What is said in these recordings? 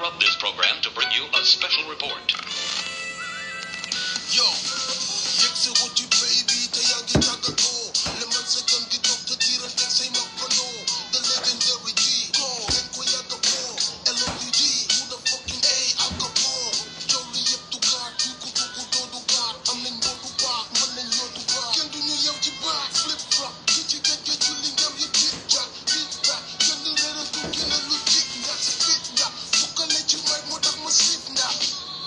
interrupt this program to bring you a special report. Yo, yegsi wuti baby, te yaa ngi tàggatoo. Le man sa gan di toog te diirante say makkanoo. The legendary G, ko ngeen ko yàgg koo. LOPD, who the fucking A, Al Capone. Jolli yëpp du gaat, tuuku doodu gaat. Am nañ mbootu baax, mën nañ yootu baax. Kenn du ñu yew ci baax, flip flop. Ki ci géej julli ngam yi tit jack, tit back. Kenn du reere du gën a lu jik ndax si fit ndax. Fukkale ci mic moo tax ma sif ndax.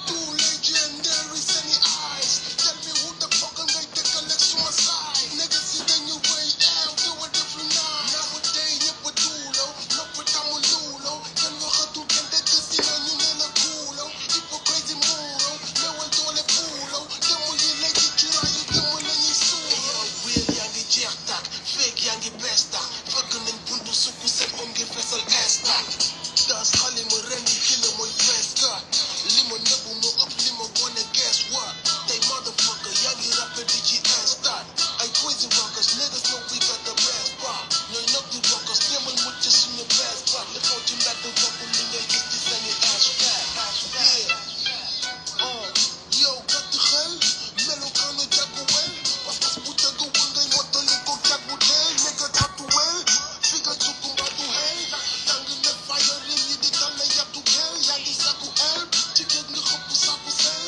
Too legendary seeni eyes. Tell me who the fuck am ngay dëkkaleeg suma side. Nigga si dañu wéy eew te wa def lu naa. Nowadays ñëpp a duulaw, nopp tamu luulaw. Kenn waxatul kenn dëgg si na ñu ne la kuulaw. Hypocrisie muuraw, newal doole fuulaw. Demu yi lay ci curaayu demu lañuy suulaw. Wéel yaa ngi jeex tàkk, fake yaa ngi bees tàkk. Fëgg nañ buntu sukku seen om ngir fesal estak. Das xale ma rendi kila mooy fees kat. Li ma nëbbu moo ëpp li ma wone guess what. Tey motherfucker yaa ngi rappé di ci instant. Ay crazy rockers, niggas know we got the best pop. Ñooy nëb di rockers, demal mucc suñu best pop. Li xew ci mbedd bokkul li ngay gis ci seeni hashtag. Yow gàtt xel, melokaanu jàgguwel. Pas-pas bu tëgguwul ngay mottali ko jàggu teel. Nigga tatuwel, fi nga sukku mbatu xel. Tàng ne fire rim yi di tàlle yàttu xel. Yaa ngi sàkku el, ci géej nga xëpp sàkku sel.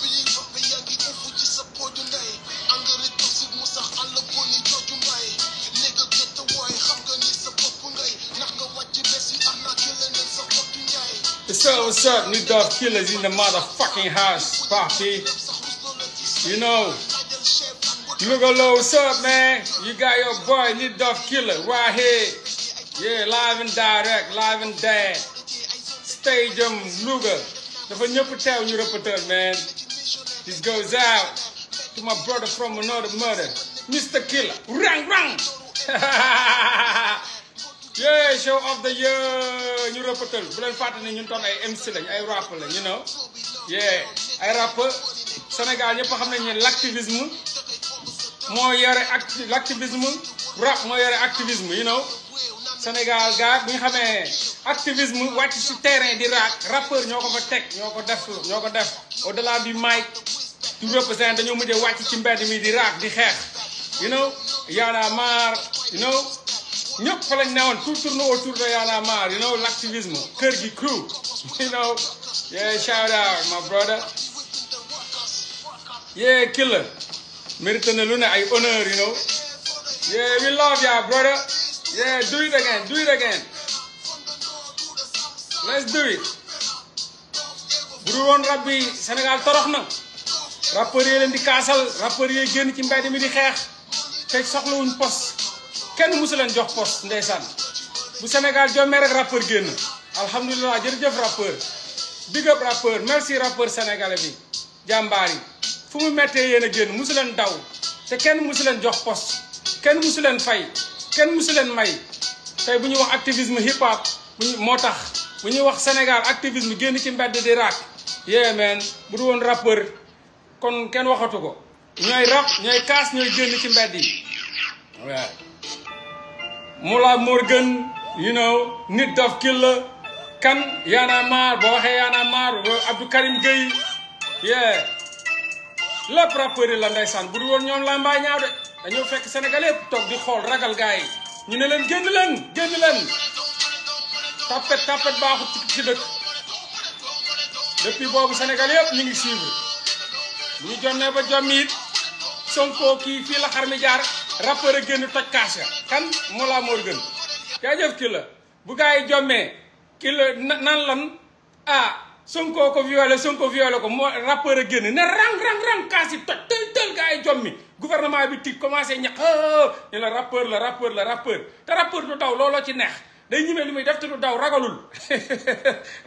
Bi ñuy rappe yaa ngi ufu ci sa pooju ndey. Engrais toxique mu sax àll ko ni jooju mbay. Nigga gette wooy, xam nga ni sa bopp ngay. Ndax nga wàcc bés yi am naa kile nen sa xottu njaay. What's up? New Dove Killers in the motherfucking house, Poppy. You know, Lugalo, what's up, man? You got your boy, New Dove Killer, right here. Yeah, live and direct, live and dead. Stadium, Luga. Dafa ñëpp teew ñu reporter, man. This goes out to my brother from another mother, Mr. Killer. Rang, rang. Yeah, show of the year ñu reporter bu leen fàtte ne ñun toon ay MC lañ ay rap lañ, you know. Yeah, ay rap Sénégal ñëpp xam nañ ne l'activisme moo yore l'activisme, rap moo yore activisme, you know. Sénégal gars bu ñu xamee activisme wàcc ci terrain di rappeur ñoo ko fa teg ñoo ko def au delà du mic du représente dañoo mujjee wàcc ci mbedd mi di rap di xeex, you know. Y'en a marre, you know. ñëpp fa lañ newoon tout tourne autour de Y'en a marre, you know, l'activisme, kër gi crew, you know. Yeah, shout out my brother. Yeah, Killer mérite na lu ne ay honneur, you know. Yeah, we love ya brother. Yeah, do it again. Let's do it. Bu dul woon rap bi Sénégal torox na. Rappeurs yi leen di kaasal, rappeurs yi génn ci mbedd mi di xeex te soxlawuñ poste. Kenn musu leen jox poste ndeysaan. Bu Sénégal jommee rek rappeur génn. Alhamdulilah, jërëjëf rappeur. Big up rappeur, merci rappeur sénégalais bi. Jàmbaar yi. Fu mu mettee yéen a génn musu leen daw. Te kenn musu leen jox poste. Kenn musu leen fay. Kenn musu leen may. Tey bu ñuy wax activisme hip hop moo tax bu ñuy wax Sénégal activisme génn ci mbedd di rap. Yeah man, bu du woon rappeur kon kenn waxatu ko. Ñooy rap, ñooy kaas, ñooy génn ci mbedd yi. Ouais. Moula Morgan, you know, Nit Dove Killer, kan Y'en a marre, boo waxee Y'en a marre, Abdou Karim Gueye, yeah. Lépp rappeur yi la ndeysaan bu du woon ñoom la mbaa ñaaw de dañoo fekk Sénégal yëpp toog di xool ragal gars yi ñu ne leen génn leen tapet baaxut ci dëkk depuis boobu Sénégal yëpp ñu ngi suivre bu ñu jonnee ba jommi it Sonko kii fii la xar mi jaar rappeur a génn toj kaas ya kan Moula Morgan jaajëf ki la bu gars yi jommee ki la nan lan Sonko ko violé ko moo rappeur a génn ne rang kaas yi toj tël gars yi jommi gouvernement bi tig commencé ñaq ñu la rappeur te rappeur du daw looloo ci neex day ñimee li muy def te du daw ragalul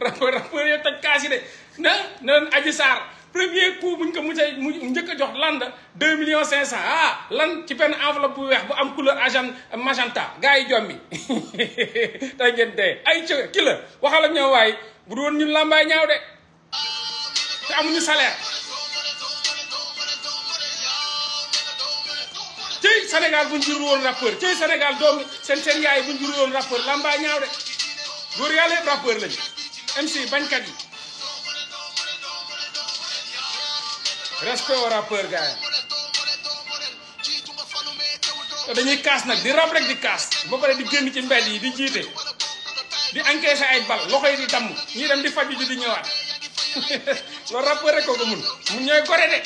rappeur yi toj kaas yi de na leen Adji Sarr premier coup buñ ko mu njëkk a jox land 2,500,000 lan ci benn enveloppe bu weex bu am couleur magenta gars yi jommi tey ngeen dee ay ki la waxal ak ñoom waay bu du woon ñun làmbaay ñaaw de te amuñu salaire ci Sénégal buñ jurul woon rappeur ci Sénégal doomi seen yaay buñ jurul woon rappeur làmbaay ñaaw de góor yàlla yëpp rappeur lañu MC bañkat yi respect au rappeur gars yi dañuy kaas nag di rab rek di kaas ba pare di génn ci mbedd yi di jiite di encaissé ay bal loxo yi di damm ñii dem di faju ji di ñëwaat loolu rappeur rek ko mun ñooy gore de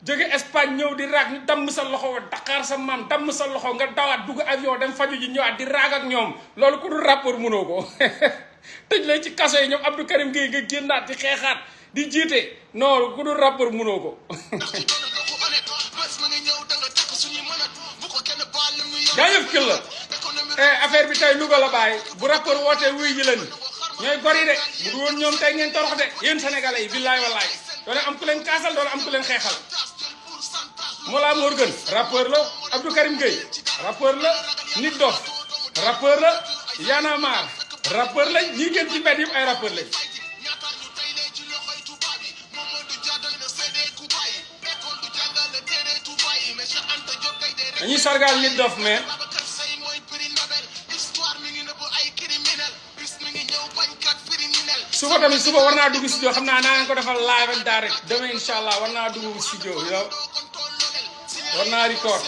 jóge Espagne ñëw di raag ñu damm sa loxo Dakar sa maam damm sa loxo nga dawaat dugg avion dem faju ji ñëwaat di raag ak ñoom loolu ku dul rappeur mënoo ko tëj lay ci kaso yi ñoom Abdou Karim Gueye nga génnaat di xeexaat di jiite non ku dul rappeur mënoo ko jaajëf kil la affaire bi tey Louga la bàyyi bu rappeur wootee wuy ji leen ñooy gor yi de bu du woon ñoom tey ngeen torox de yéen sénégalais yi billaay wallaay doole am ku leen kaasal doole am ku leen xeexal Mollah Morgun rappeur la Abdou Karim Gueye rappeur la Nit Dof rappeur la Y'en a marre rappeur lañ ñi ngeen ci mbedd yëpp ay rappeur lañ dañuy sargal Nit Dof mais suba tamit suba war naa dugg studio xam naa leen ko defal live and direct demain incha allah war naa dugg studio yow war naa record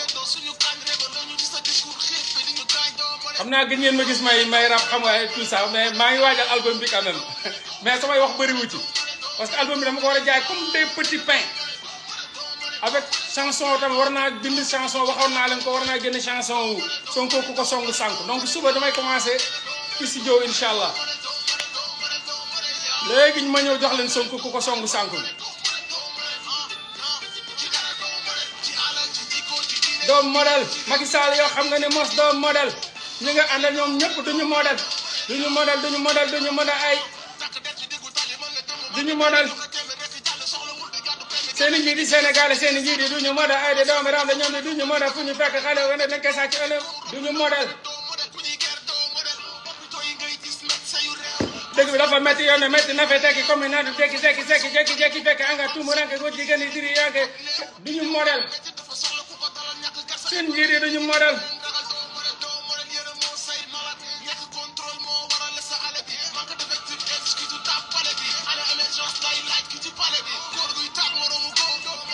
xam naa gën ngeen ma gis may rap xam nga tout ça mais maa ngi waajal album bi quand même mais samay wax bëri wu ci parce que album bi dama ko war a jaay comme des petits pains avec chanson tamit war naa bind chanson waxoon naa leen ko war naa génne chanson Sonko ku ko songu sànk donc suba damay commencé ci studio incha allah léegi ñu ma ñëw jox leen Sonko ku ko songu sànku doom modèle Macky Sall yoo xam nga ne mos doom modèle ñi nga àndal ñoom ñëpp duñu modèle duñu modèle duñu modèle duñu modèle ay duñu modèle seeni njiit yi Sénégal seeni njiit yi duñu modèle ay de doomi ram la ñoom ne duñu modèle fu ñu fekk xale wene dañ koy sàcc ëllëg duñu modèle dëgg bi dafa métti yoon ne métti na fe tekki comme na du jékki fekk anga tuumu ranke góor jigéen yi diri yanke duñu modèle seen njiit yi duñu modèle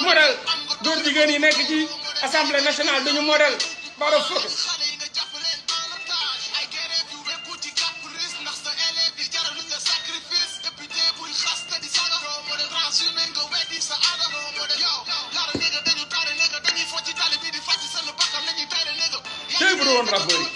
modèle góor jigéen yi nekk ci assemblée nationale duñu modèle baro photo tey bu doon rappeur yi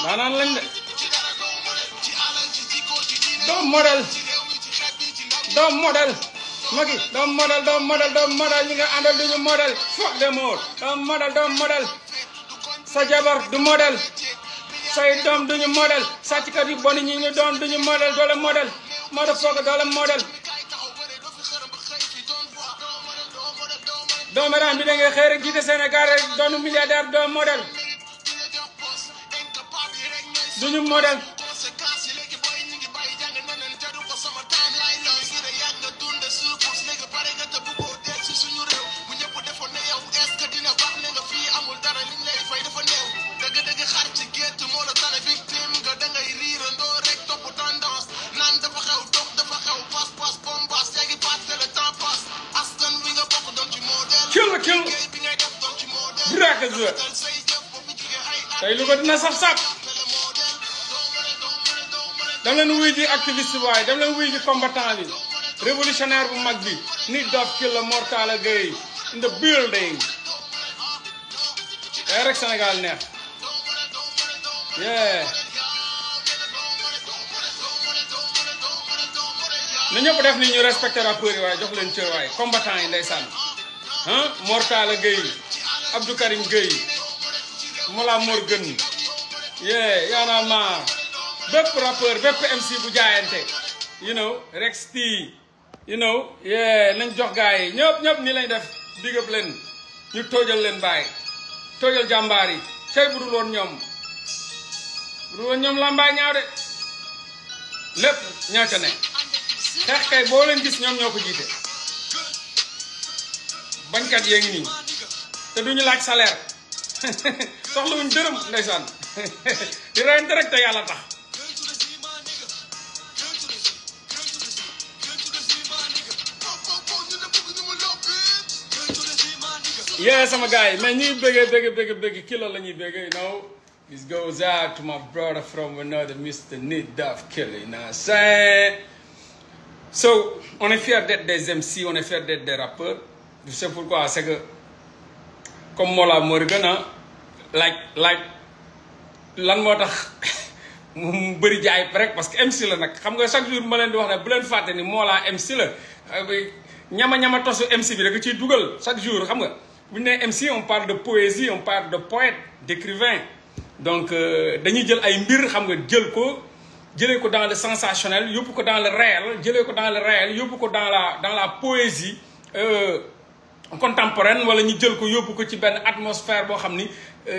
daanaan lañ de doom modèle Macky doom modèle ñi nga àndal duñu modèle fuck them all doom modèle sa jabar du modèle say doom duñu modèle sàcckat yu bon ñi ñu doon duñu modèle doole modèle motherfucker doole modèle doomu ram bi da ngay xëy rek jiite Sénégal rek doonu milliardaire doom modèle duñu modèle kill braque joueur tey lu ko dina saf-saf dam leen wuy ji activiste waaye dam leen wuy ji combattant bi révolutionnaire bu mag bi Nit Dof Killer Mortala Gueye in the building tey rek Sénégal neex yeah na ñëpp def ni ñu respecté rappeurs yi waaye jox leen cër waaye combattant yi ndeysaan Mortala Gueye Abdou Karim Gueye Mollah Morgun yeah Y'en a marre bépp rappeur bépp MC bu jaayante you know Rex T you know yeah nañ jox gars yi ñëpp ni lañ def big up leen ñu toojal leen bàyyi toojal jàmbaar yi cay budul woon ñoom lambaay ñaaw de lépp ñaa ca ne xeex kay boo leen gis ñoom ñoo ko jiite bañkat yee ngi nii te duñu laaj salaire soxlawuñ dërëm ndeysaan di reyante rek te yàlla tax yeah sama gars yi mais ñuy bëgg kilo la ñuy bëgg you know this goes out to my brother from another Mr. Nit Daf Killer, you know what I'm saying? So on est fiers d'être des MC, on est fiers d'être des rappeurs. Je sais pourquoi, c'est que comme Mollah Morgun like lan moo tax mu bëri jaay rek parce que MC la nag xam nga chaque jour ma leen di wax ne bu leen fàtte ni Mollah MC la ñama tosu MC bi rek ciy dugal chaque jour xam nga bu ñu nee MC on parle de poésie on parle de poète d'écrivain donc dañuy jël ay mbir xam nga jëlee ko dans le sensationnel yóbbu ko dans le réel jëlee ko dans le réel yóbbu ko dans la poésie contemporaine wala ñu jël ko yóbbu ko ci benn atmosphère boo xam ni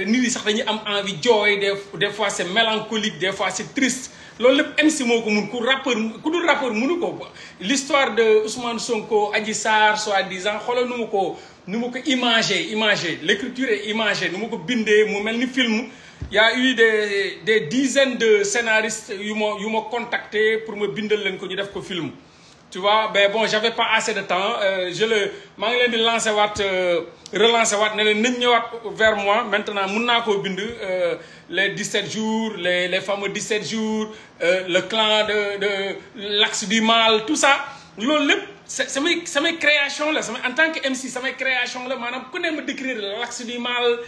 nit yi sax dañuy am envie jooy des fois c'est mélancolique des fois c'est triste loolu lépp MC moo ko mun ku dul rappeur mënu ko l'histoire de Ousmane Sonko Adji Sarr soi-disant xoolal nu mu ko imagé l'écriture est imagée nu mu ko bindee mu mel ni film. Il y a eu des dizaines de scénaristes yu ma contacté pour me bindal leen ko ñu def ko film tu vois mais bon j'avais pas assez de temps maa ngi leen di relancer waat ne leen nañ ñëwaat vers moi maintenant mun naa koo bind les 17 jours les fameux 17 jours le clan de l'axe du mal tout ça loolu lépp samay création la en tant que MC samay création la maanaam ku ne ma décrire l'axe du mal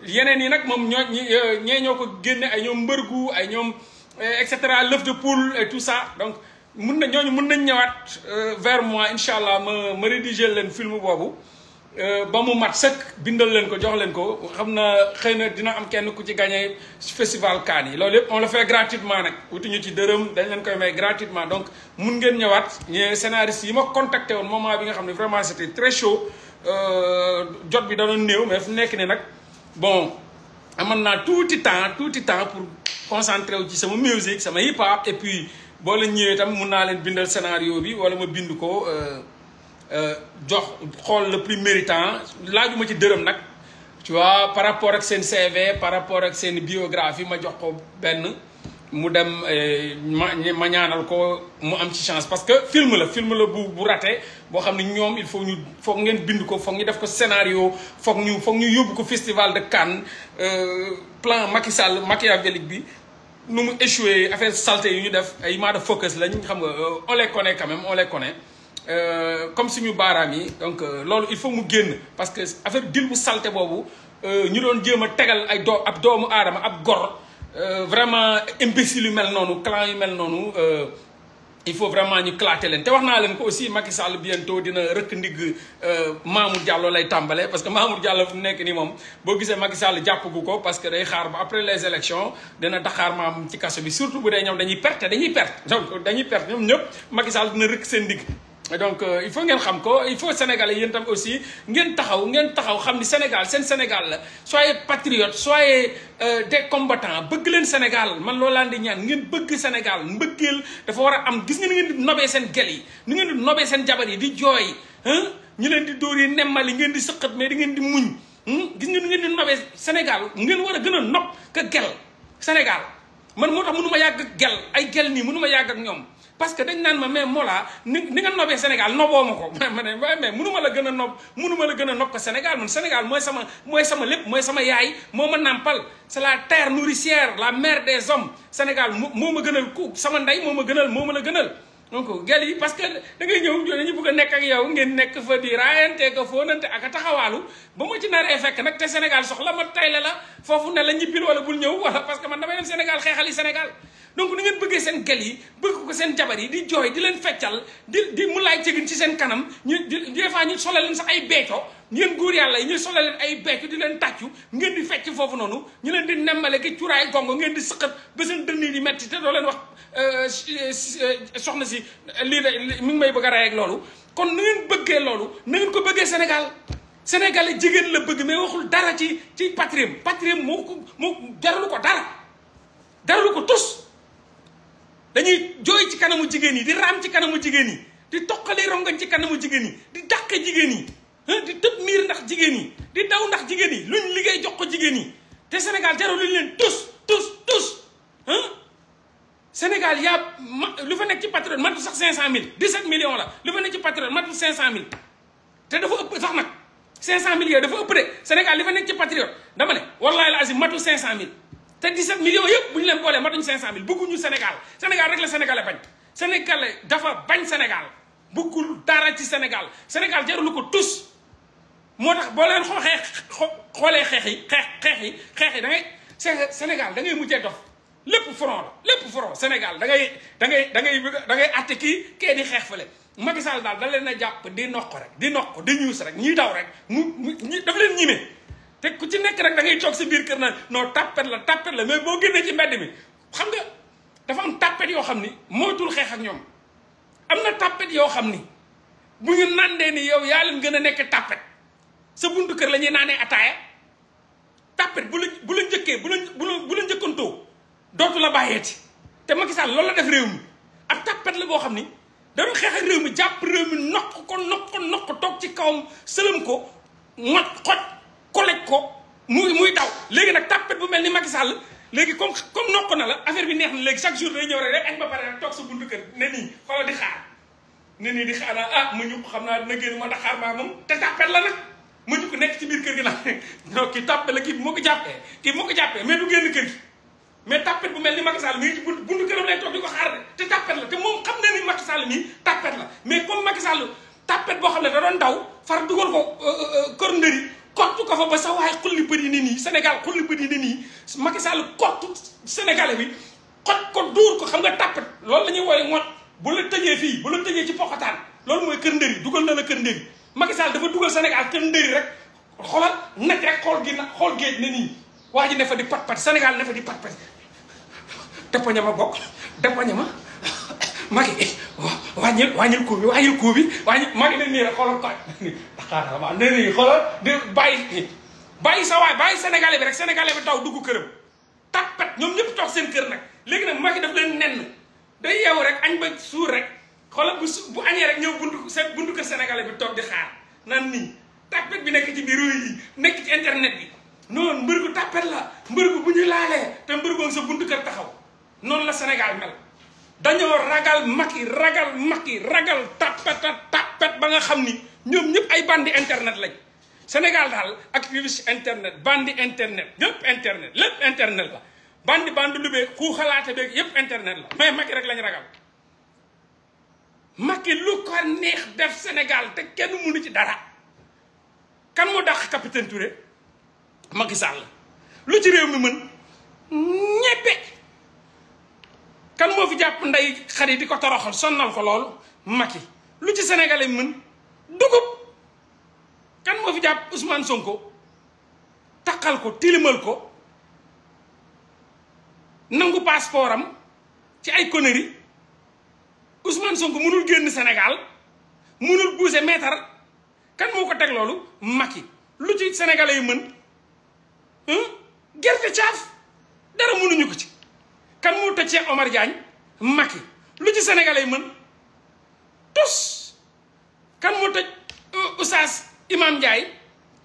yeneen yi nag moom ñoo ko génne ay ñoom mbërgu ay ñoom et cetera l'œuf de poule et tout ça donc mun nañ ñëwaat vers moi incha allah ma rédiger leen film boobu ba mu mat sëkk bindal leen ko jox leen ko xam na xëy na dina am kenn ku ci gagné festival Cannes yi loolu yëpp on le fait gratuitement nag wutuñu ci dërëm dañ leen koy may gratuitement donc mun ngeen ñëwaat ñe scénariste yi ma contacté woon moment bi nga xam ne vraiment c'était très chaud jot bi da doon néew mais fu nekk ne nag bon amoon naa tuuti temps pour concentrer wu ci sama musique sama hip hop et puis boo leen ñëwee itam mun naa leen bindal scénario bi wala ma bind ko jox xool le plus méritant laajuma ci dërëm nag tu vois par rapport ak seen CV par rapport ak seen biographie ma jox ko benn mu dem ma ñaanal ko mu am ci chance parce que film la bu raté boo xam ne ñoom il faut ngeen bind ko foog ñu def ko scénario foog ñu yóbbu ko festival de Cannes plan Macky Sall machiavélique bi nu mu échoué affaire salté yu ñu def ay maa de focus lañ xam nga on les connaît quand même on les connaît comme suñu baaraam yi donc loolu il faut mu génn parce que affaire dil bu salté boobu ñu doon jéem a tegal ab doomu aadama ab gor vraiment imbécile yu mel noonu clan yu mel noonu il faut vraiment ñu claté leen te wax naa leen ko aussi Macky Sall bientôt dina rëkk ndigg Mamour Diallo lay tàmbale parce que Mamour Diallo fu mu nekk nii moom boo gisee Macky Sall jàppagu ko parce que day xaar ba après les élections dina daxaar maam ci kaso bi surtout bu dee ñoom dañuy perte donc dañuy perte ñoom ñëpp Macky Sall dina rëkk seen ndigg donc il faut ngeen xam ko il faut sénégalais yéen tam aussi ngeen taxaw xam ni Sénégal seen Sénégal la soyez patriotes soyez des combattants bëgg leen Sénégal man loolu laan di ñaan ngeen bëgg Sénégal mbëggeel dafa war a am gis nga ni ngeen di nobee seen gel yi ni ngeen di nobee seen jabar yi di jooy ñu leen di dóor yi nemmali ngeen di sëqat mais di ngeen di muñ gis nga ni ngeen di nobee Sénégal ngeen war a gën a nopp ka gel Sénégal man moo tax mënu ma yàgg ak gel ay gel nii mënu ma yàgg ak ñoom parce que dañ naan ma mais Mollah ni nga nobee Sénégal noboo ma ko ma ne waaye mais mënu ma la gën a nob ko Sénégal man Sénégal mooy sama lépp mooy sama yaay moo ma nàmpal c'est la terre nourricière la mère des hommes Sénégal moo ma gënal ku sama ndey moo ma la gënal donc gel yi parce que da ngay ñëw dañu bëgg a nekk ak yow ngeen nekk fa di raayante ko fóonante ak a taxawaalu ba ma ci naree fekk nag te Sénégal soxla ma tayle la foofu ne la ñibbil wala bul ñëw wala parce que man damay dem Sénégal xeexali Sénégal donc ni ngeen bëggee seen gel yi bëgg ko seen jabar yi di jooy di leen feccal di mu laay cegin ci seen kanam ñu des fois ñu solal leen sax ay beeco ngeen góor yàlla yi ñu solo leen ay becc di leen tàccu ngeen di fecc foofu noonu ñu leen di nemmale ki cuuraay gongo ngeen di sëqat ba seen dënn yi di metti te doo leen wax soxna si lii de mi ngi may bëgg a rey ak loolu kon na ngeen bëggee loolu na ngeen ko bëggee Sénégal Sénégal jigéen la bëgg mais waxul dara ci patriote moo jaralu ko daralu ko tus dañuy jooy ci kanamu jigéen yi di raam ci kanamu jigéen yi di toqali rongañ ci kanamu jigéen yi di dàqe jigéen yi di tëb miir ndax jigéen yi di daw ndax jigéen yi luñ liggéey jox ko jigéen yi te Sénégal jaraluñ leen tus Sénégal yaa lu fa nekk ci patriote matu sax 500000 17 millions la lu fa nekk ci patriote matu 500000 te dafa ëpp sax nag 500000 yooyu dafa ëpp de Sénégal li fa nekk ci patriote dama ne wallahi la azim matu 500000 te 17 millions yëpp bu ñu leen boolee matuñ 500000 bëgguñu Sénégal rek la sénégalais bañ sénégalais dafa bañ Sénégal bëggul dara ci Sénégal jarul ko tus moo tax boo leen xoolee xeex yi da ngay Sénégal da ngay mujjee dof lépp front Sénégal da ngay atte kii di xeex fële Macky Sall daal da leen a jàpp di noq di ñuus rek ñuy daw rek mu daf leen ñime te ku ci nekk rek da ngay toog si biir kër na non tappet la mais boo génnee ci mbedd mi xam nga dafa am tappet yoo xam ni moytul xeex ak ñoom am na tappet yoo xam ni bu ñu nandee ni yow yaa leen gën a nekk tappet sa buntu kër la ñuy naanee ataaya tappet bu la njëkkee bu la njëkkantoo dootu la bàyyeeti te Macky Sall loolu la def réew mi ab tappet la boo xam ni da doon xeex ak réew mi jàpp réew mi noq ko toog ci kawam sëlëm ko mot xoj kolej ko muy daw léegi nag tappet bu mel ni Macky Sall léegi comme noq na la affaire bi neex na léegi chaque jour day ñëw rek añ ba pare rek toog sa buntu kër ne nii xoolal di xaar ma ñu xam naa dina génn ma da xaar maa moom te tappet la nag ma ñu ko nekk ci biir kër gi nag non kii tappet la kii moo ko jàppee mais du génn kër gi mais tappet bu mel ni Macky Sall mi ngi ci buntu këram lay toog di ko xaar de te tappet la te moom xam na ni Macky Sall nii tappet la mais comme Macky Sall tappet boo xam ne da doon daw far dugal ko kër ndëri kottu ko fa ba sa waay xulli bët yi ne nii Sénégal xulli bët yi ne nii Macky Sall kottu Sénégalais bi xoj ko dóor ko xam nga tappet loolu la ñuy wooye ngoot bu la tëjee fii bu la tëjee ci poxataan loolu mooy kër ndëri dugal na la kër ndëri Macky Sall dafa dugal Sénégal kër ndëri rek xoolal nekk rek xool géej ne nii waa ji ne fa di pat Sénégal ne fa di pat déppoña ma bokk déppoña ma Macky wàññil kuu bi Macky ne nii rek xoolal ko daxaara ma ne nii xoolal di bàyyi sa waay bàyyi sénégalais bi rek sénégalais bi daw dugg këram tappet ñoom ñëpp toog seen kër nag léegi nag Macky daf leen nenn day yeewu rek añ ba suur rek xoolal bu añee rek ñëw buntu kër sénégalais bi toog di xaar naan nii tappet bi nekk ci biir yi nekk ci internet bi noonu mbër gu tappet la mbër gu bu ñu laalee te mbër goon sa buntu kër taxaw noonu la Sénégal mel dañoo ragal Macky ragal tappet ba nga xam ni ñoom ñëpp ay bandi internet lañ Sénégal daal activiste internet bandi internet lépp internet la bandi lu beeg xuu xalaate beeg yëpp internet la mais Macky rek lañ ragal Macky lu ko neex def Sénégal te kenn mënu ci dara kan moo dàq capitaine Touré Macky Sall lu ci réew mi mën ñeppe kan moo fi jàpp nday xarit di ko toroxal sonnal ko loolu Macky lu ci sénégalais mën dugub kan moo fi jàpp Ousmane Sonko takkal ko tilimal ko nangu passeport am ci ay conneries Ousmane Sonko mënul génn Sénégal mënul bouger mètre kan moo ko teg loolu Macky lu ci sénégalais yi mën gerte caaf dara mënuñu ko ci kan moo tëj Cheikh Omar Diagne Macky lu ci sénégalais yi mën tus kan moo tëj Oustaz Imam Ndiaye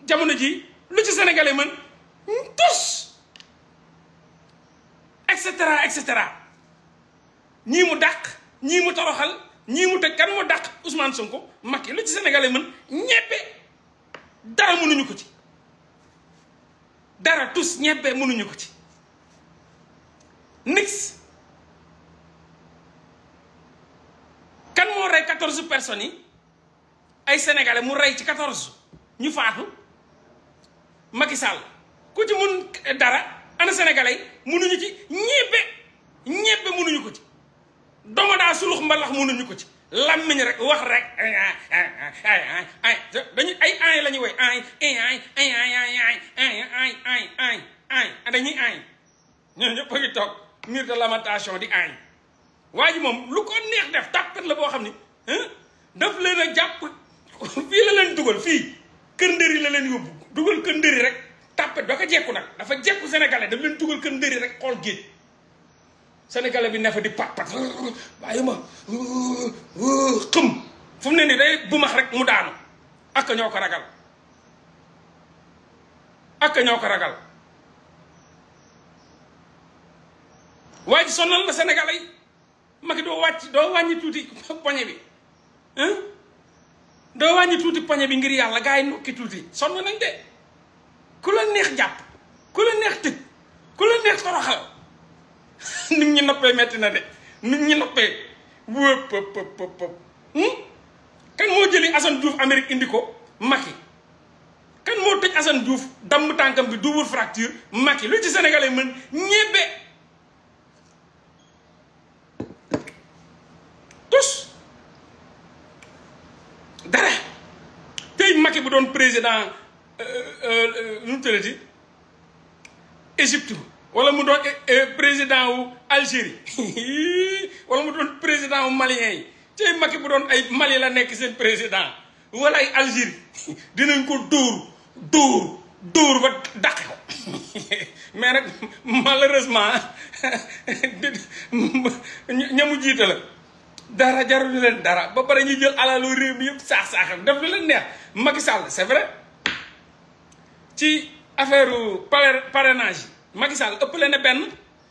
jamono ji lu ci sénégalais yi mën tus et cetera ñii mu dàq ñii mu toroxal ñii mu tëj kan moo dàq Ousmane Sonko Macky lu ci sénégalais yi mën ñebbe dara mënuñu ko ci dara tus ñebbe mënuñu ko ci nix kan moo rey 14 personnes yi ay sénégalais mu rey ci 14 ñu faatu Macky Sall ku ci mun dara ana sénégalais yi mënuñu ci ñebbe mënuñu ko ci doma daa sulux mbalax mënuñu ko ci làmmiñ rek wax rek dañuy ay la ñuy woy dañuy ay ñoo ñëpp a ngi toog mur de lamentation di ay waa ji moom lu ko neex def tàppet la boo xam ni daf leen a jàpp fii la leen dugal fii kër ndëri la leen yóbbu dugal kër ndëri rek tàppet da ko jekku nag dafa jekku sénégalais daf leen dugal kër ndëri rek xool géej sénégalais bi ne fa di pat bàyyi ma xëm fu mu ne nii day bumax rek mu daanu ak ñoo ko ragal ak ñoo ko ragal waa ji sonal na sénégalais yi Macky doo wàññi tuuti poñe bi doo wàññi tuuti poñe bi ngir yàlla gars yi nokki tuuti sonn nañ de ku la neex jàpp ku la neex tëj ku la neex toroxal nit ñi noppee metti na de nit ñi noppee wëpp kan moo jëli Assane Diouf Amérique indi ko Macky kan moo tëj Assane Diouf damm tànkam bi double fracture Macky lu ci sénégalais mën ñebbe tous dara tey Macky bu doon président nu mu tëddati Égypte wala mu doon président wu Algérie wala mu doon président wu malien yi tey Macky bu doon ay Mali la nekk seen président wala ay Algérie dinañ ko dóor ba dàq ko mais nag malheureusement ñamu jiite la dara jarul leen dara ba pare ñu jël alalu réew mi yëpp saax-saaxam def lu leen neex Macky Sall c'est vrai ci affaire parrainage yi Macky Sall ëppale na benn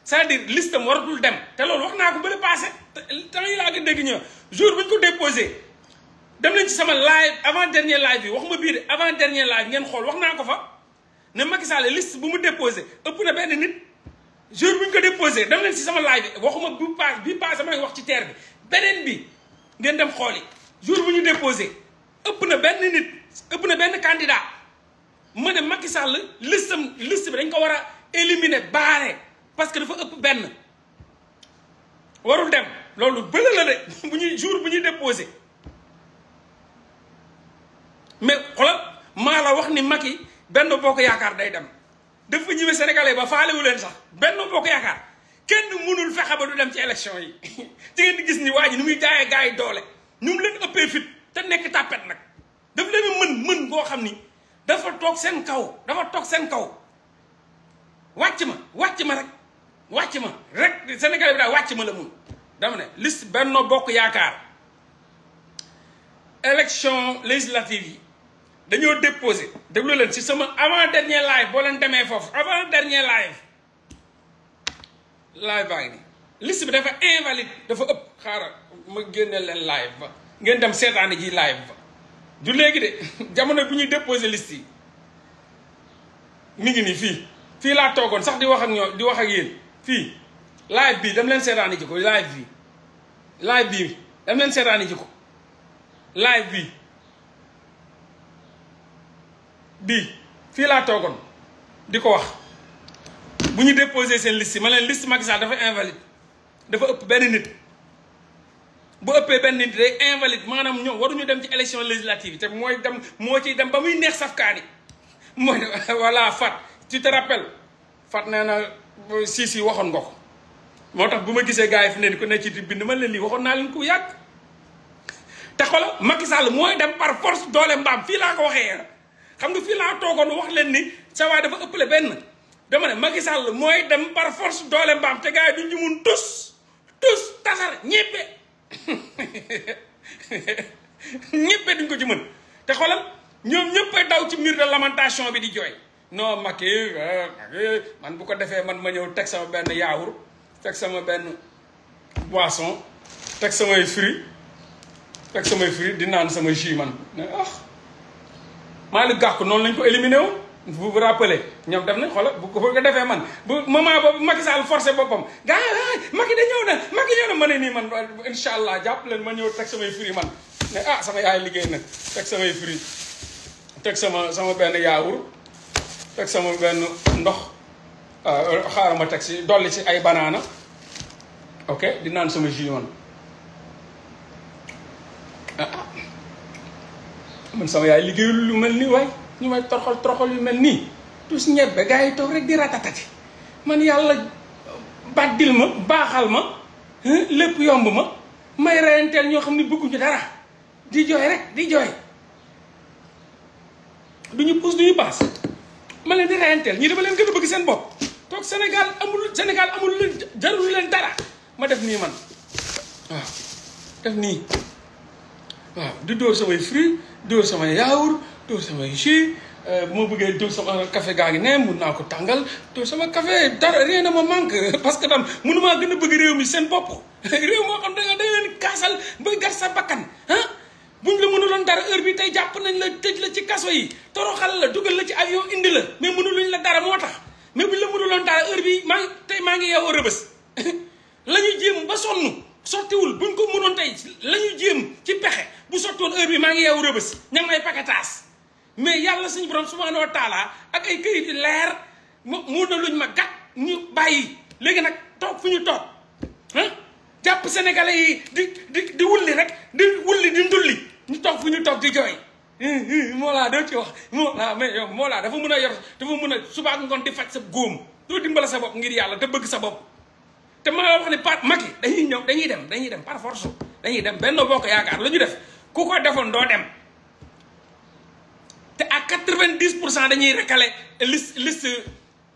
c'est-à-dire listam waratul dem te loolu wax naa ko bële passé temps yi laa ko dégg ñëw jour bu ñu ko déposé dem nañ ci sama live avant dernier live bi waxuma bii de avant dernier live ngeen xool wax naa ko fa ne Macky Sall liste bu mu déposé ëpp na benn nit jour bu ñu ko déposé dem nañ ci sama live bi waxuma bi passé maa ngi wax ci terre bi beneen bi ngeen dem xooli jour bu ñu déposé ëpp na benn nit ëpp na benn candidat ma ne Macky Sall liste bi dañ ko war a éliminer baare parce que dafa ëpp benn warul dem loolu bële la de bu ñuy jour bu ñuy déposé mais xoolal maa la wax ni Macky Benno Bokk Yaakaar day dem dafa ñëwee sénégalais ba faalewu leen sax Benno Bokk Yaakaar kenn mënul fexe ba du dem ci élection yi ci ngeen di gis ni waa ji ni muy jaayee gars yi doole ñu mu leen ëppee fit te nekk tàppet nag daf leen mën boo xam ni dafa toog seen kaw wàcc ma rek sénégalais bi daal wàcc ma la mun dama ne liste Benno Bokk Yaakaar élection législative yi dañoo déposé déglu leen si sama avant dernier live boo leen demee foofu avant dernier live baa ngi nii liste bi dafa invalide dafa ëpp xaaral ma génne leen live ba ngeen dem seetaani ji live ba du léegi de jamono bu ñuy déposé liste yi mi ngi nii fii laa toogoon sax di wax ak yéen fii live bi dem leen seetaani ji ko live bi dem leen seetaani ji ko live bi fii laa toogoon di ko wax bu ñu déposé seen liste ma leen liste Macky Sall dafa invalide dafa ëpp benn nit bu ëppee benn nit day invalide maanaam ñoom waruñu dem ci élection législative te mooy dem moo ciy dem ba muy neex safkaani mooy voilà Fat tu te rappelles Fat nee na si waxoon nga ko moo tax bu ma gisee gars yi fi ne ko ne ci di bind ma leen lii waxoon naa leen ko yàgg te xoolal Macky Sall mooy dem par force doole mbaam fii laa ko waxee xam nga fii laa toogoon wax leen ni sa waay dafa ëppale benn dama ne Macky Sall mooy dem par force doole mbaam te gars yi duñ ci mun tus tasar ñeppe ñeppe duñ ko ci mën te xoolal ñoom ñëppay daw ci mur de lamentation bi di jooy non Macky man bu ko defee man ma ñëw teg sama benn yaawur teg sama benn boisson teg samay fruits di naan sama jus man Malick Gakou noonu lañ ko éliminé wu vous vous rappelez ñoom def nañ xoolal bu ko defee man bu moment boobu Macky Sall forcé boppam gars yi Macky da ñëw na ma ne nii man incha allah jàpp leen ma ñëw teg samay fruits man ne sama yaay liggéey nag teg samay fruits teg sama benn yaawur teg sama benn ndox xaaral ma teg si dolli si ay banaana ok di naan sama jus man man sama yaay liggéeyul lu mel nii waay ñu may toroxal yu mel nii tous ñebbe gars yi toog rek di ratatati man yàlla bàddil ma baaxal ma lépp yomb ma may reyanteel ñoo xam ne bëgguñu dara di jooy rek di jooy duñu puus duñu baas ma leen di reyanteel ñii dama leen gën a bëgg seen bopp toog Sénégal amul leen jarul leen dara ma def nii man waaw def nii waaw di dóor samay fruits dóor samay yaourt dóor samay jus bu ma bëggee dóor sama café gaa ngi ne mun naa ko tàngal dóor sama café dara rien ne ma manque parce que tam mënumaa gën a bëgg réew mi seen bopp réew moo xam da leen kaasal ba gar sa bakkan buñ la mënuloon dara heure bi tey jàpp nañ la tëj la ci kaso yi toroxal la dugal la ci avion indi la mais mënuluñ la dara moo tax mais buñ la mënuloon dara heure bi maa ngi yeewoo rëbës la ñuy jéem ba sonn sottiwul buñ ko mënoon tey la ñuy jéem ci pexe bu sottiwoon heure bi maa ngi yeewu rëbës ña ngi may paquetage mais yàlla suñu borom subhanahu wa taala ak ay këyit yi leer mu na luñ ma gàtt ñu bàyyi léegi nag toog fu ñu toog jàpp sénégalais yi di wulli rek di wulli di ndulli ñu toog fu ñu toog di jooy Mollah doo ci wax Mollah mais yow Mollah dafa mën a yor dafa mën a suba ak ngoon di faj sa góom doo dimbala sa bopp ngir yàlla te bëgg sa bopp te ma wax ne Pat Macky dañuy ñëw dañuy dem par force dañuy dem Benno Bokk Yaakaar la ñu def ku ko defoon doo dem te à 90% dañuy recalé liste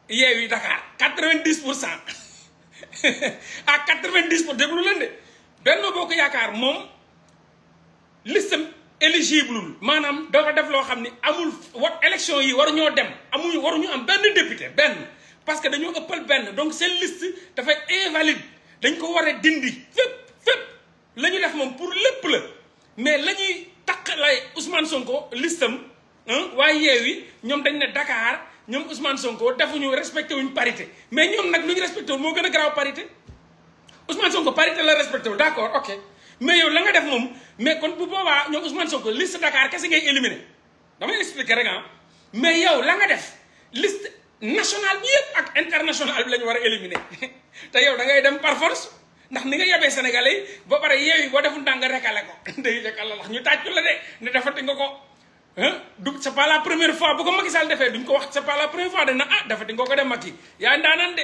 Yewwi Dakar 90% à 90% déglu leen de Benno Bokk Yaakaar moom liste éligible maanaam dafa def loo xam ni amul élection yi waruñoo dem waruñu am benn député benn parce que dañoo ëppal benn donc seen liste dafay invalide dañ ko war a dindi fépp la ñu def moom pour lépp la mais la ñuy taq lay Ousmane Sonko listam waaye Yewwi ñoom dañ ne Dakar ñoom Ousmane Sonko defuñu respecté wuñ parité mais ñoom nag lu ñu respecté wul moo gën a garaaw parité Ousmane Sonko parité la respecté wul d'accord ok mais yow la nga def moom mais kon bu boobaa ñoom Ousmane Sonko liste Dakar kese ngay éliminer damay expliquer rek mais yow la nga def liste nationale bi yëpp ak internationale bi la ñu war a éliminer te yow da ngay dem par force ndax ni nga yebee sénégalais yi ba pare Yewwi boo deful ndànk nga rekale ko day rekal la ñu tàccu la de ne defati nga ko du c'est pas la première fois bu ko Macky Sall defee duñ ko wax c'est pas la première fois dana defati nga ko dem Macky yaa ndaanaan de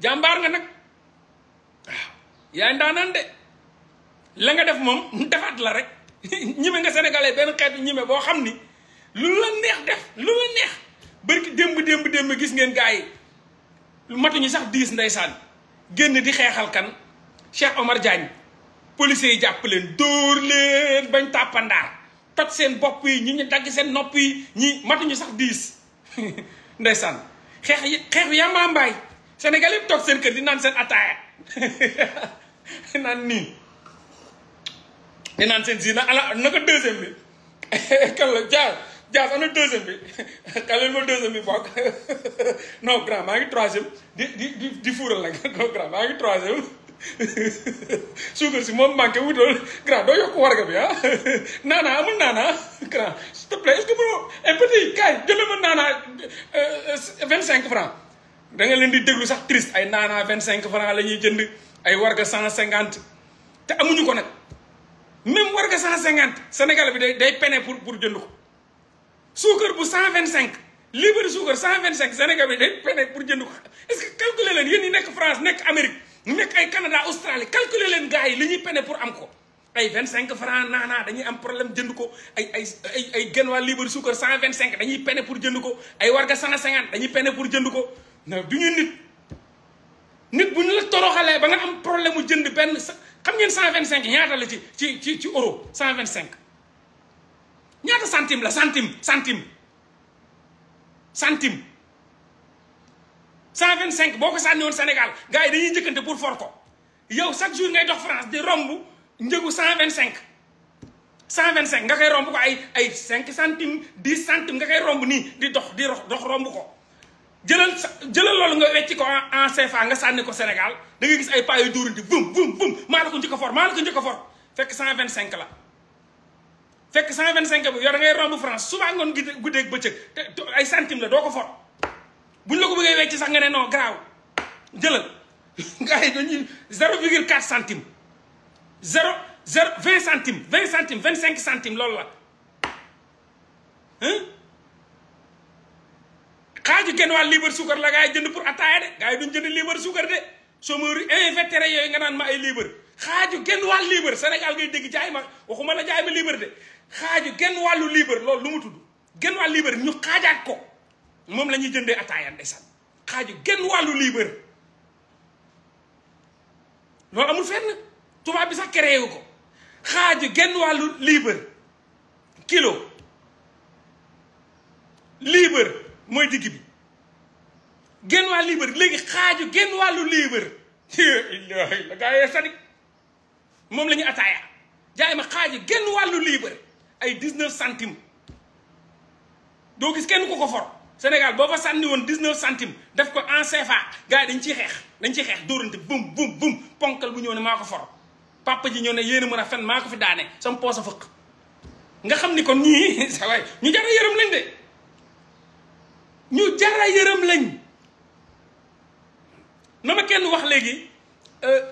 jàmbaar nga nag waaw yaa ndaanaan de la nga def moom defaat la rek ñime nga sénégalais benn xeetu ñime boo xam ni lu la neex def lu la neex bërki démb gis ngeen gars yi lu matuñu sax 10 ndeysaan génn di xeexal kan Cheikh Omar Diagne policiers yi jàpp leen dóor leen bañ tàppandaar toj seen bopp yi ñi ñu dagg seen nopp yi ñi matuñu sax 10 ndeysaan xeex yamba mbaay Sénégal yëpp toog seen kër di naan seen ataaya naan nii di naan seen si na ala naka deuxième bi kan la Diaz ana deuxième bi kaleel ma deuxième bi bokk non grand maa ngi troisième di fuural nag non grand maa ngi troisième suukar si moom manqué wutal grand doo yokk warga bi naana amul naana grand s'il te plaît est-ce que mënoo un petit kaay jëlee ma naana 25 francs da nga leen di déglu sax triste ay naana 25 francs la ñuy jënd ay warga 150 te amuñu ko nag même warga 150 Sénégal bi day pene pour jënd ko suukar bu 125 libre suukar 125 Sénégal bi day pene pour jënd ko est-ce que calculer leen yéen ñi nekk France nekk Amérique nekk ay Canada Australie calculer leen gars yi li ñuy pene pour am ko ay 25 francs naanaa dañuy am problème jënd ko ay genn waa libre suukar 125 dañuy pene pour jënd ko ay warga 150 dañuy pene pour jënd ko non du ñu nit bu ñu la toroxalee ba nga am problème mu jënd benn xam ngeen 125 ñaata la ci euro 125 ñaata centime la centime 125 boo ko sànni woon Sénégal gars yi dañuy njëkkante pour for ko yow chaque jour ngay dox France di romb njëgu 125 nga koy romb ko ay 5 centimes 10 centimes nga koy romb nii di dox romb ko jëlal loolu nga wecci ko en CFA nga sànni ko Sénégal da ngay gis ay paa yu dóorante vum maa la ko njëkk a for fekk 125 la fekk 125 bi yow da ngay romb France suba ngoon guddeeg bëccëg te ay centimes la doo ko for buñ la ko bëggee wecc sax nga ne non garaaw jëlal gars yi dañuy 0,4 centime 20 centimes 25 centimes loolu la xaaju genn wàll liibar suukar la gaa yi jënd pour ataaya de gaa yi duñ jënd liibar suukar de chômeur invétéré yooyu nga naan ma ay liibar xaaju genn wàll liibar Sénégal ngay dégg jaay ma waxuma la jaay ma liibar de xaaju genn wàllu liibar loolu lu mu tudd genn wàll liibar ñu xaajaat ko moom la ñuy jëndee ataaya ndeysaan xaaju genn wàllu liibar loolu amul fenn tubaab bi sax créé wu ko xaaju genn wàllu liibar kilo liibar mooy digg bi genn wàllu liibar léegi xaaju genn wàllu liibar la gaa yee sadik moom la ñuy ataaya jaay ma xaaju genn wàllu liibar ay 19 centimes doo gis kenn ku ko for Sénégal boo fa sànni woon 19 centimes def ko en CFA gars yi dañ ciy xeex dóorante bum bum bum ponkal bu ñëw ne maa ko for papa ji ñëw ne yéen a mën a fen maa ko fi daane sama poos a fëkk nga xam ni kon ñii sa waay ñu jara yërëm lañ de ñu jara yërëm lañ na ma kenn wax léegi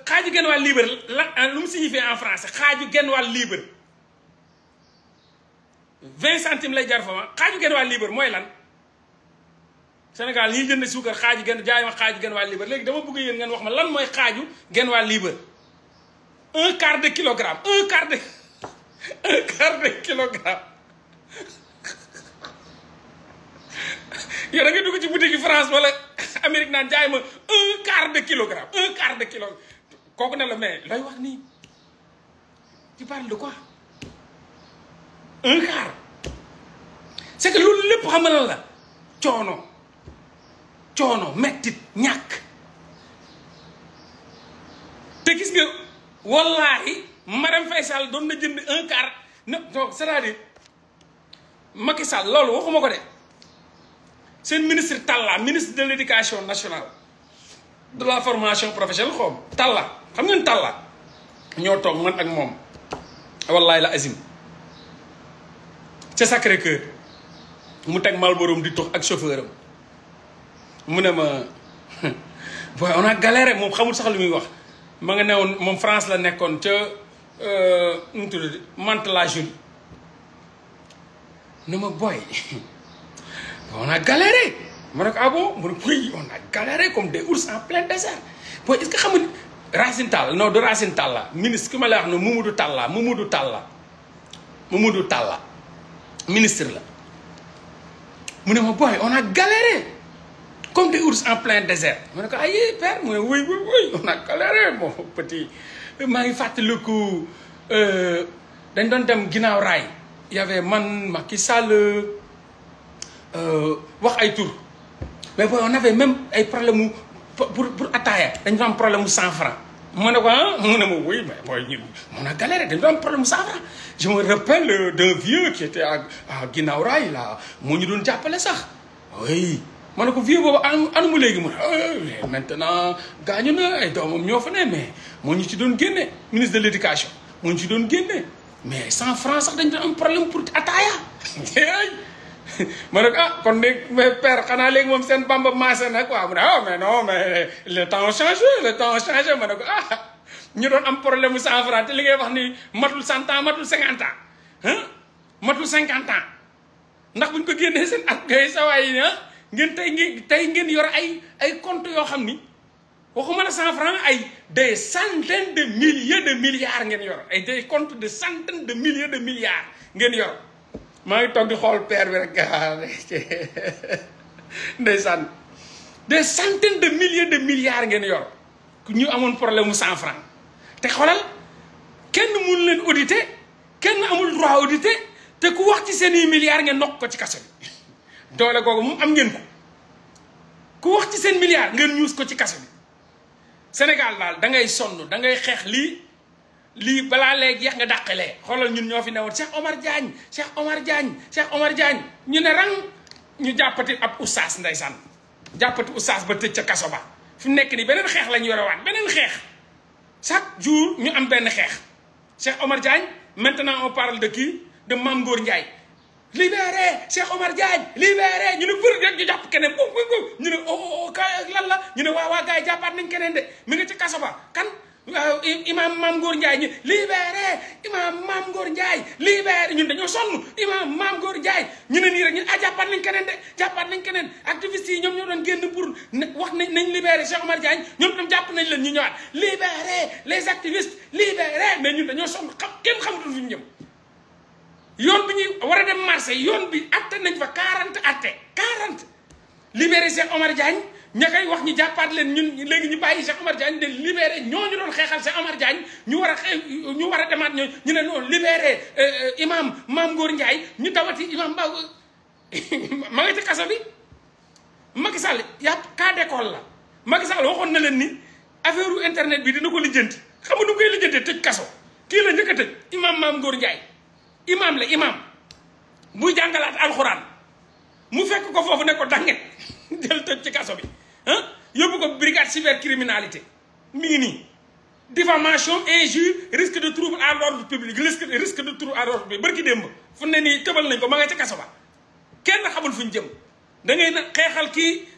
xaaju genn wàll liibar la lu mu signifie en français xaaju genn wàll liibar 20 centimes lay jar fa ma xaaju genn wàll liibar mooy lan Sénégal ñiy jënd suukar xaaju genn jaay ma xaaju genn wàll liibar léegi dama bëgg yéen ngeen wax ma lan mooy xaaju genn wàll liibar 1/4 de kilogramme 1/4 de kilogramme yow da nga dugg ci boutique France wala Amérique naan jaay ma 1/4 de kilogramme 1/4 de kilogramme kooku ne la mais looy wax nii tu parles de quoi 1/4 c'est que loolu lépp xam nga la coono mettit ñàkk te gis nga wallaahi Marème Faye Sall doon na jënd 1/4 non c'est-à-dire Macky Sall loolu waxuma ko de seen ministre Talla ministre de l'éducation nationale de la formation professionnelle xoom Talla xam ngeen Talla ñoo toog man ak moom wallaahi la azim ca Sacré-Cœur mu teg Malboro di tox ak chauffeur am mu ne ma boy on a galéré moom xamul sax lu muy wax ma nga newoon moom France la nekkoon ca nu mu tudd Mantes-la-Jolie ne ma boy on a galéré ma ne ko ah bon mu ne oui on a galéré comme des ours en plein désert boy est-ce que xam nga Racine Talla non de Racine Talla ministre ki ma lay wax ne Mamadou Talla ministre la mu ne ma boy on a galéré comme des ours en plein désert ma ne ko ay père mu ne oui on a galéré mon petit maa ngi fàttaliku dañ doon dem ginnaaw raay y avait man Macky Sall wax ay tur mais boy on avait même ay problème mu pour ataaya dañ doon am problème mu 100 francs ma ne ko ah mu ne ma oui mais boy ñun on a galéré dañ doon am problème mu 100 francs je me rappelle d'un vieux qui était à ginnaaw raay là moo ñu doon jàppale sax oui ma ne ko vieux boobu anu mu léegi mu ne maintenant gaañu na ay doomam ñoo fa ne mais moo ñu ci doon génne ministre de l'éducation moo ñu ci doon génne mais 100 francs sax dañ doon am problème pour ataaya ma ne ko ah kon de mais père xanaa léegi moom seen bamba maase na quoi mu ne ah mais non mais le temps a changé ma ne ko ah ñu doon am problème mu 100 francs te li ngay wax ni matul 100 ans matul 50 ans matul 50 ans ndax buñ ko génnee seen at gay sawaay yi ngeen tey ngeen yor ay compte yoo xam ni waxuma la 100 francs ay des centaines de milliers de milliards ngeen yor ay des comptes de centaines de milliers de milliards ngeen yor maa ngi toog di xool père bi rek ndeysaan des centaines de milliers de milliards ngeen yor ñu amoon problème mu 100 francs te xoolal kenn mënu leen auditer kenn amul droit auditer te ku wax ci seeni milliards ngeen nokk ko ci kaso bi doole googu moom am ngeen ko ku wax ci seen milliards ngeen ñuus ko ci kaso bi Sénégal daal da ngay sonn da ngay xeex lii balaa léegi yeex nga dàqalee xoolal ñun ñoo fi newoon Cheikh Omar Diagne ñu ne rang ñu jàppati ab oustaz ndeysaan jàppati oustaz ba tëj ca kaso ba fi mu nekk nii beneen xeex lañ yorewaat beneen xeex chaque jour ñu am benn xeex Cheikh Omar Diagne maintenant on parle de qui de Mame Ngor Ndiaye libéré Cheikh Omar Diagne libéré ñu ne bëri rek ñu jàpp keneen ñu ne oh kay lan la ñu ne waa gars yi jàppaat nañ keneen de mi nga ci kaso ba kan waaw imam Mame Ngor Ndiaye ñu libéré imam Mame Ngor Ndiaye libéré ñun dañoo sonn imam Mame Ngor Ndiaye ñu ne nii rek ñun jàppaat nañ keneen de jàppaat nañ keneen activistes yi ñoom ñoo doon génn pour wax nañ libéré Cheikh Omar Diagne ñoom tam jàpp nañ leen ñu ñëwaat libéré les activistes libéré mais ñun dañoo sonn kenn xamatul fu ñu jëm yoon bi ñuy war a dem marché yoon bi atte nañ fa 40 atte 40 libéré Cheikh Omar Diagne ña koy wax ñu jàppaat leen ñun léegi ñu bàyyi Cheikh Omar Diagne de libéré ñooñu doon xeexal Cheikh Omar Diagne ñu war a demaat ñooñu ñu ne noonu libéré imam Mame Ngor Ndiaye ñu dawati imam Ba ma nga ci kaso bi. Macky Sall yàpp cas d'école la Macky Sall waxoon na leen ni affaire internet bi dina ko lijjanti xam nga nu koy lijjantee tëj kaso kii la njëkk a tëj imam Mame Ngor Ndiaye imam la imam buy jàngalaat alxuraan mu fekk ko foofu ne ko danget jël tëj ci kaso bi yóbbu ko brigade cybercriminalité mi ngi nii diffamation injure risque de trouble à l'ordre public risque de trouble à l'ordre public barki démb fu ne nii tëbal nañ ko ma nga ca kaso ba kenn xamul fu ñu jëm da ngay na xeexal kii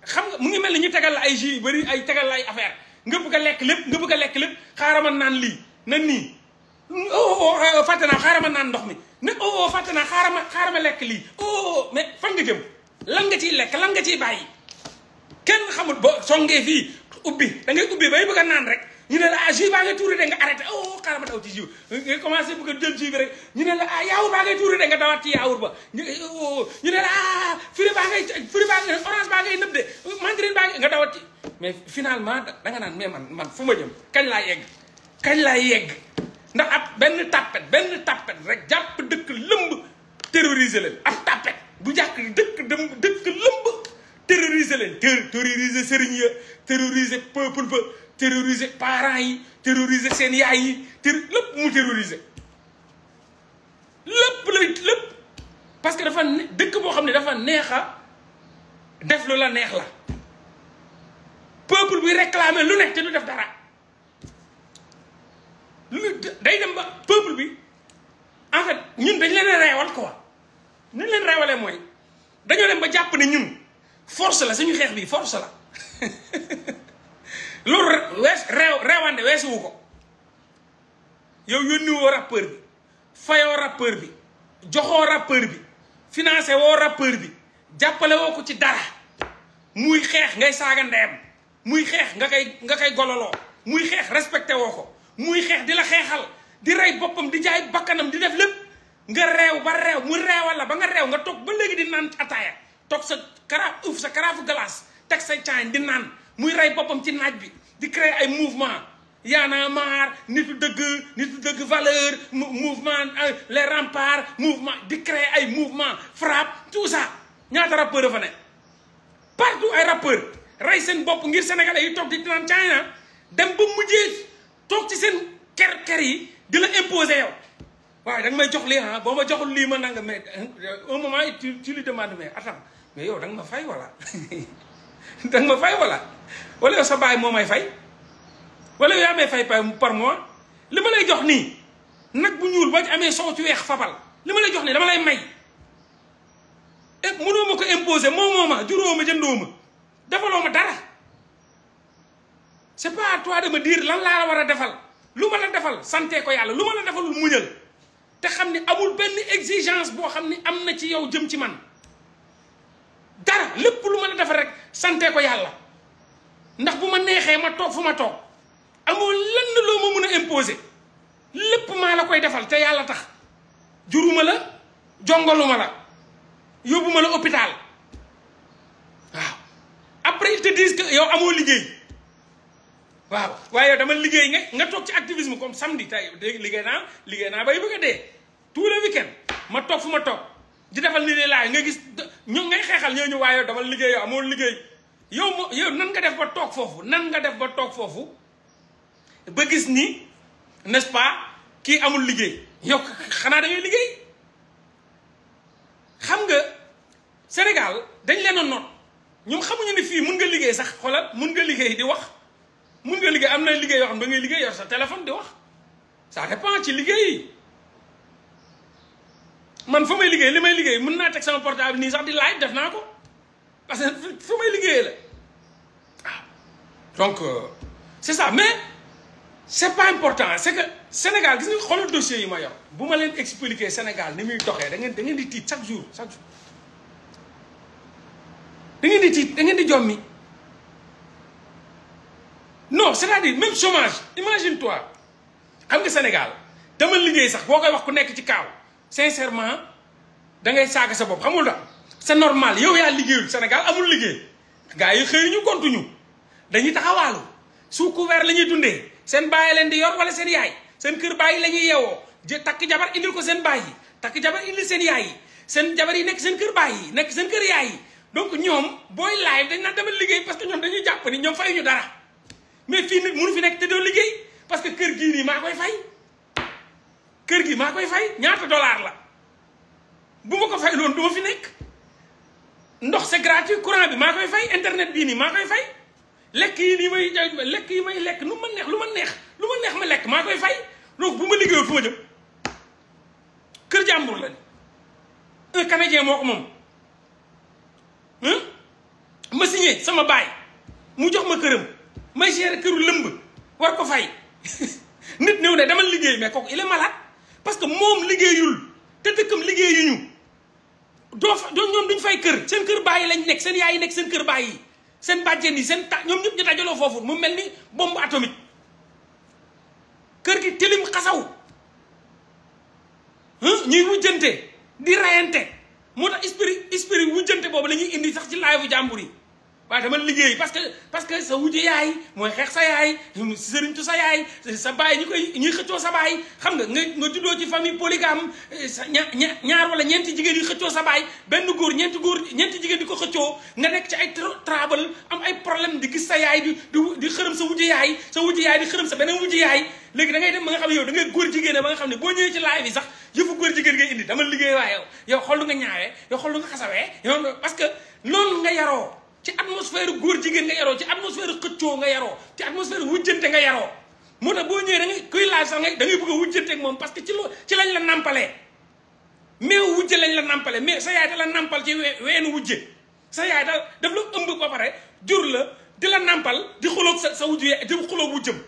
xam nga mu ngi mel ni ñu tegal la ay jus yu bëri ay tegal la ay affaire nga bëgg a lekk lépp xaaral ma naan lii na nii fàtte naa xaaral ma naan ndox mi ne fàtte naa xaaral ma lekk lii mais fan nga jëm lan nga ciy lekk lan nga ciy bàyyi kenn xamul ba songee fii ubbi da ngay ubbi bay bëgg a naan rek ñu ne la jus baa ngay tuuri de nga arrêté xaaral ma daw ci jus nga commencé bëgg a jël jus bi rek ñu ne la yaawur baa ngay tuuri de nga dawaat ci yaawur ba ñu ne la fruit baa ngay orange baa ngay nëb de mandarine baa ngay nga dawat ci mais finalement da nga naan mais man fu ma jëm kañ laa yegg ndax ab benn tappet rek jàpp dëkk lëmb terroriser leen ab tappet bu jàkk dëkk lëmb terroriser leen terroriser sëriñ ya terroriser peuple ba terroriser parents yi terroriser seen yaay yi lépp mu terroriser lépp parce que dafa dëkk boo xam ne dafa neexa def lu la neex la peuple bi réclamer lu nekk te du def dara day dem ba peuple bi en fait ñun dañ leen reewal quoi ñu leen reewalee mooy dañoo dem ba jàpp ne ñun force la suñu xeex bi force la loolu reewande weesuwu ko yow yónni woo rappeur bi fayoo rappeur bi joxoo rappeur bi financé woo rappeur bi jàppale woo ko ci dara muy xeex ngay saaga ndeyam muy xeex nga koy gololoo muy xeex respecté woo ko muy xeex di la xeexal di rey boppam di jaay bakkanam di def lépp nga reew ba reew mu reewal la ba nga reew nga toog ba léegi di naan ataaya toog sa karaafu glace teg sa caañ di naan muy rey boppam ci naaj bi di créer ay mouvement Y'en a marre nitu dëgg valeur mouvement les remparts mouvement di créer ay mouvement frappe tout ça ñaata rappeur fa ne partout ay rappeur rey seen bopp ngir sénégalais yi toog di naan China dem ba mujjee toog ci seen ker yi di la imposer yow waaye da nga may jox lii boo ma joxul lii ma nanga mais un moment tu lui demandes mais attends mais yow da nga ma fay wala da nga ma fay wala yow sa baay moo may fay wala yow yaa may fay par mois li ma lay jox nii nag bu ñuul boo ci amee soow ci weex fabal li ma lay jox nii dama lay may mënoo ma ko imposer moo ma juróo ma jëndoo ma defaloo ma dara c'est pas à toi de me dire lan laa la war a defal lu ma la defal sante ko yàlla lu ma la defalul muñal te xam ni amul benn exigence boo xam ni am na ci yow jëm ci man dara lépp lu ma la defal rek sante ko yàlla ndax bu ma neexee ma toog fu ma toog amul lenn loo ma mun a imposer lépp maa la koy defal te yàlla tax juruma la jongaluma la yóbbuma la hôpital waaw après ils te disent que yow amoo liggéey waaw waaye yow dama liggéey nga toog ci activisme comme samedi tey liggéey naa bay bëgg a dee tout le week-end ma toog fu ma toog di defal ni ne laay nga gis ñu ngay xeexal ñoo ñu waaye yow dama liggéey yow amoo liggéey yow nan nga def ba toog foofu ba gis ni n'est-ce pas kii amul liggéey yow xanaa da ngay liggéey xam nga Sénégal dañ leen a noot ñoom xamuñu ne fii mun nga liggéey sax xoolal mun nga liggéey di wax mun nga liggéey am na liggéey yoo xam ne da ngay liggéey yor sa téléphone di wax ça dépend ci liggéey yi man fa may liggéey li may liggéey mën naa teg sama portable nii sax di live def naa ko parce que fa may liggéeyee la waaw donc c'est ça mais c'est pas important c'est que Sénégal gis nga xoolal dossier yi ma yor bu ma leen expliquer Sénégal ni muy doxee da ngeen di tiit chaque jour da ngeen di tiit da ngeen di jommi non c'est-à-dire même chômage imagine-toi xam nga Sénégal dama liggéey sax boo koy wax ku nekk ci kaaw sincèrement da ngay saaga sa bopp xamul da c'est normal yow yaa liggéeyul Sénégal amul liggéey gars yi xëy ñu gontuñu dañuy taxawaalu sous couvert la ñuy dundee seen bàyyi leen di yor wala seen yaay seen kër bàyyi la ñuy yeewoo takk jabar indil ko seen baay yi takk jabar indil seen yaay yi seen jabar yi nekk seen kër baay yi nekk seen kër yaay yi donc ñoom booy live dañ naan demal liggéey parce que ñoom dañuy jàpp ni ñoom fay ñu dara mais fii nit mënu fi nekk te doo liggéey parce que kër gii nii maa koy fay kër gi maa koy fay ñaata dollar la bu ma ko fay loon du ma fi nekk ndox c'est gratuit courant bi maa koy fay internet bii nii maa koy fay lekk yi may lekk lu ma neex ma lekk maa koy fay donc bu ma liggéeyul fu ma jëm kër jàmbur la un Canadien moo ko moom ma signé sama baay mu jox ma këram may gérer këru lëmb war ko fay nit ñëw ne dama liggéey mais kooku il est malade parce que moom liggéeyul te dëkkam liggéeyuñu doo ñoom duñ fay kër seen kër baay yi lañ nekk seen yaay yi nekk seen kër baay yi seen bàjjen yi seen ñoom ñëpp ñu dajaloo foofu mu mel ni bombe atomique kër gi tilim xasaw ñuy wujjante di rayante moo tax esprit wujjante boobu la ñuy indi sax ci live bu jàmbur yi waaye dama liggéey parce que sa wujje yaay mooy xeex sa yaay sëriñtu sa yaay sa baay ñuy xëccoo sa baay xam nga juddoo ci famille polygame sa ñaar wala ñeenti jigéen yi xëccoo sa baay benn góor ñeenti jigéen di ko xëccoo nga nekk ci ay trouble am ay problème di gis sa yaay di xërëm sa wujje yaay di xërëm sa beneen wujje yaay léegi da ngay dem ba nga xam ne yow da ngay góor jigéen ba nga xam ne boo ñëwee ci live yi sax yëfu góor jigéen ngay indi dama liggéey waaye yow xool lu nga ñaawee yow xool lu nga xasawee yow parce que loolu nga yaroo ci atmosphère góor jigéen nga yaroo ci atmosphère xëccoo nga yaroo ci atmosphère wujjante nga yaroo moo tax boo ñëwee da ngay kuy laaj sax da ngay bëgg a wujjante ak moom parce que ci lañ la nampalee meew wujje lañ la nampalee mais sa yaay da la nampal ci weenu wujje sa yaay daf la ëmb ba pare jur la di la nampal di xuloog sa wujju di xuloog wujjëm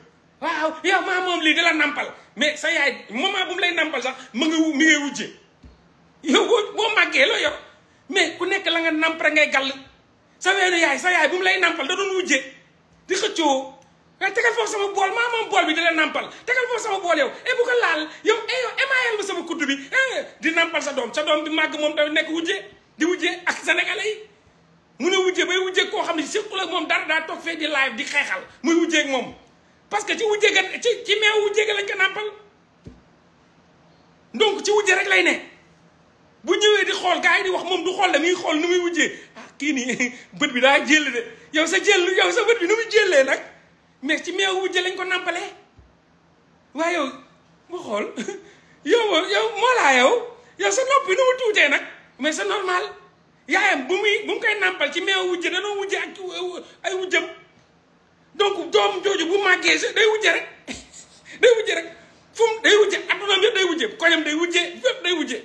waaw yow maa moom lii di la nampal mais sa yaay moment bu mu lay nampal sax mi ngay wujje yow boo màggee loo yor mais ku nekk la nga namp rek ngay gàll sa weenu yaay sa yaay bu mu lay nampal da doon wujje di xëccoo waaye tegal foofu sama bool maa moom bool bi di la nampal tegal foofu sama bool yow bu ko laal yow émaayal ma sama kudd bi di nampal sa doom bi màgg moom da nekk wujje di wujje ak sénégalais yi mu ne wujje bay wujje koo xam ne surtout la moom dara daa toog fee di live di xeexal muy wujje ak moom parce que ci wujje ga ci meew wujje ga lañ ko nampal donc ci wujje rek lay ne bu ñëwee di xool gars yi di wax moom du xool da muy xool nu muy wujjee kii nii bët bi daa jël de yow sa bët bi nu muy jëlee nag mais ci meew wujje lañ ko nampalee waaye yow bu xool yow moo laa yow sa nopp bi nu mu tuutee nag mais c'est normal yaayam bu mu koy nampal ci meew wujje danoo wujje ak ay wujjam donc doom jooju bu màggee day wujje rek fu mu day wujje addunaam yëpp day wujje koñam day wujje fépp day wujje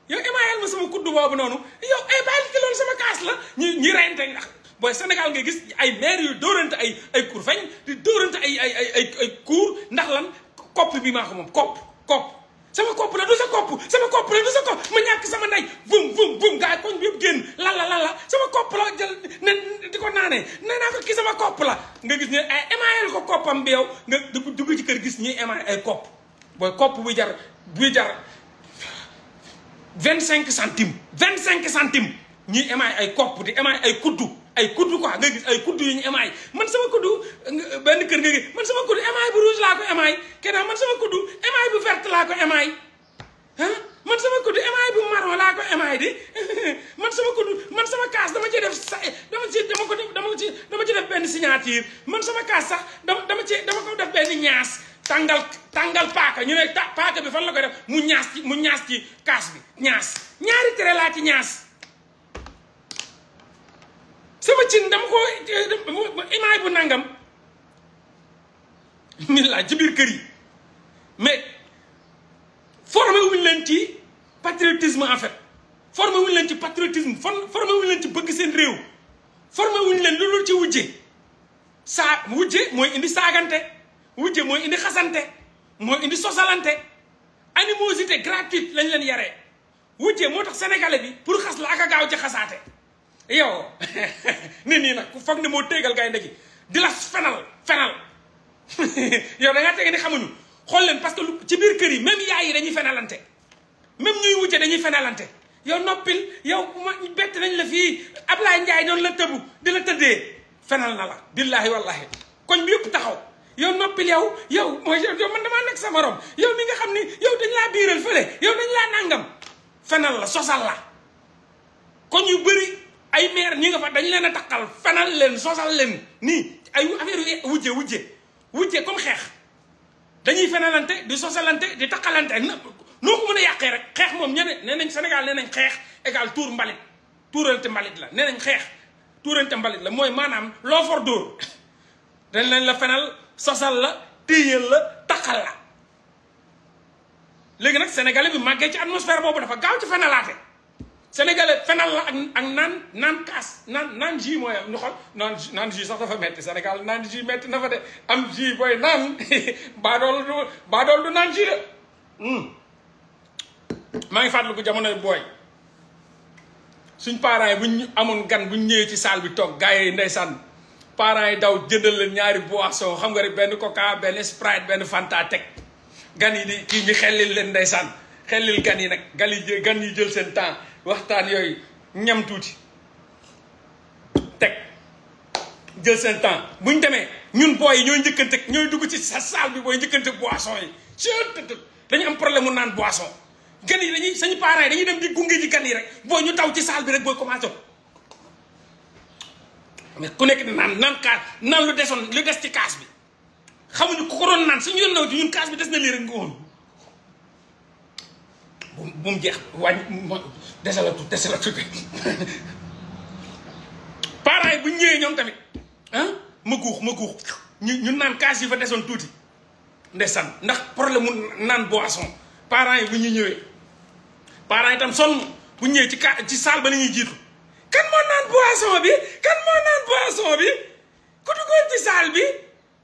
yow émaayal ma sama kuddu boobu noonu yow bàyyi ki loolu sama kaas la ñi reyante ndax booy Sénégal nga gis ay maire yu dóorante ay cour feñ di dóorante ay cour ndax lan kopp bi maa ko moom kopp sama kopp la du sa kopp ma ñàkk sama ndey vum gaa yi koñ bi yëpp génn lala sama kopp la jël ne di ko naanee nee naa ko kii sama kopp la nga gis ne ay émaayal ko koppam bi yow nga dugg ci kër gis ñuy émaayal ay kopp booy kopp buy jar 25 centimes ñuy émaay ay kopp di émaay ay kuddu quoi nga gis ay kuddu yu ñu émaay man sama kuddu benn kër nga gis man sama kuddu émaay bu rouge laa ko émaay keneen man sama kuddu émaay bu verte laa ko émaay man sama kuddu émaay bu marron laa ko émaay di man sama kaas dama ci def benn signature man sama kaas sax dama ko def benn ñaas tàngal paaka ñu ne paaka bi fan la ko def mu ñaas ci kaas bi ñaari tere laa ci ñaas sama cin dama ko imaay bu nangam mi laa ci biir kër yi mais formé wuñ leen ci patriotisme en fait formé wuñ leen ci patriotisme formé wuñ leen ci bëgg seen réew formé wuñ leen loolu ci wujje wujje mooy indi saagante wujje mooy indi xasante mooy indi sosalante animosité gratuite lañ leen yaree wujje moo tax sénégalais bi pour xas la ak a gaaw ci xasaate yow nit ñi nag ku foog ne moo téegal gaynde gi di la fenal yow da ngaa tege ni xamuñu xool leen parce que ci biir kër yi même yaay yi dañuy fenalante même ñuy wujje dañuy fenalante yow noppil yow bett nañ la fii Ablaye Ndiaye doon la tëbu di la tëddee fenal na la billahi wallahi koñ bi yëpp taxaw yow noppil yow mooy yow man damaa nekk sa morom yow mi nga xam ni yow dañ laa biiral fële yow dañ laa nangam fenal la sosal la koñ yu bëri ay maire ñi nga fa dañ leen a takkal fenal leen sosal leen nii ay affaire yu wujje comme xeex dañuy fenalante di sosalante di takkalante noo ko mën a yàqee rek xeex moom nee nañ Sénégal nee nañ xeex égal tuur mbalit tuurante mbalit la nee nañ xeex tuurante mbalit la mooy maanaam loo for dóor dañ leen la fenal sosal la téyal la takkal la léegi nag sénégalais bi màggee ci atmosphère boobu dafa gaaw ci fenalaate sénégalais fenal la ak naan kaas naan jus mooy ñu xool naan jus sax dafa metti Sénégal naan jus metti na fa de am jus booy naan baadool du naan jus de maa ngi fàttaliku jamonoy booy suñ parents yi buñ amoon gan buñ ñëwee ci salle bi toog gars yi ndeysaan parents yi daw jëndal leen ñaari boisson xam nga rek benn coca benn sprite benn fanta teg gan yi di kii ñu xellil leen ndeysaan xellil gan yi nag gan yi jël seen temps waxtaan yooyu ñam tuuti teg jël seen temps buñ demee ñun booy yi ñooy njëkkante ñooy dugg ci sa salle bi booy njëkkante boisson yi dañu am problème mu naan boisson gan yi dañuy sañu parents yi dañuy dem di gunge ji gan yi rek booy ñu taw ci salle bi rek booy commencé mais ku nekk di naan kaas naan lu des ci kaas bi xamuñu ku ko doon naan suñu yoon naw ci ñun kaas bi des na lii rek nga woon bu mu jeex wàññi desalatu parents yi bu ñu ñëwee ñoom tamit ma guux ñu naan kaas yi fa desoon tuuti ndeysaan ndax problème mu naan boisson parents yi bu ñuy ñëwee parents yi tam sonn bu ñëwee ci salle ba la ñuy jiitu kan moo naan boisson bi ku duggoon ci salle bi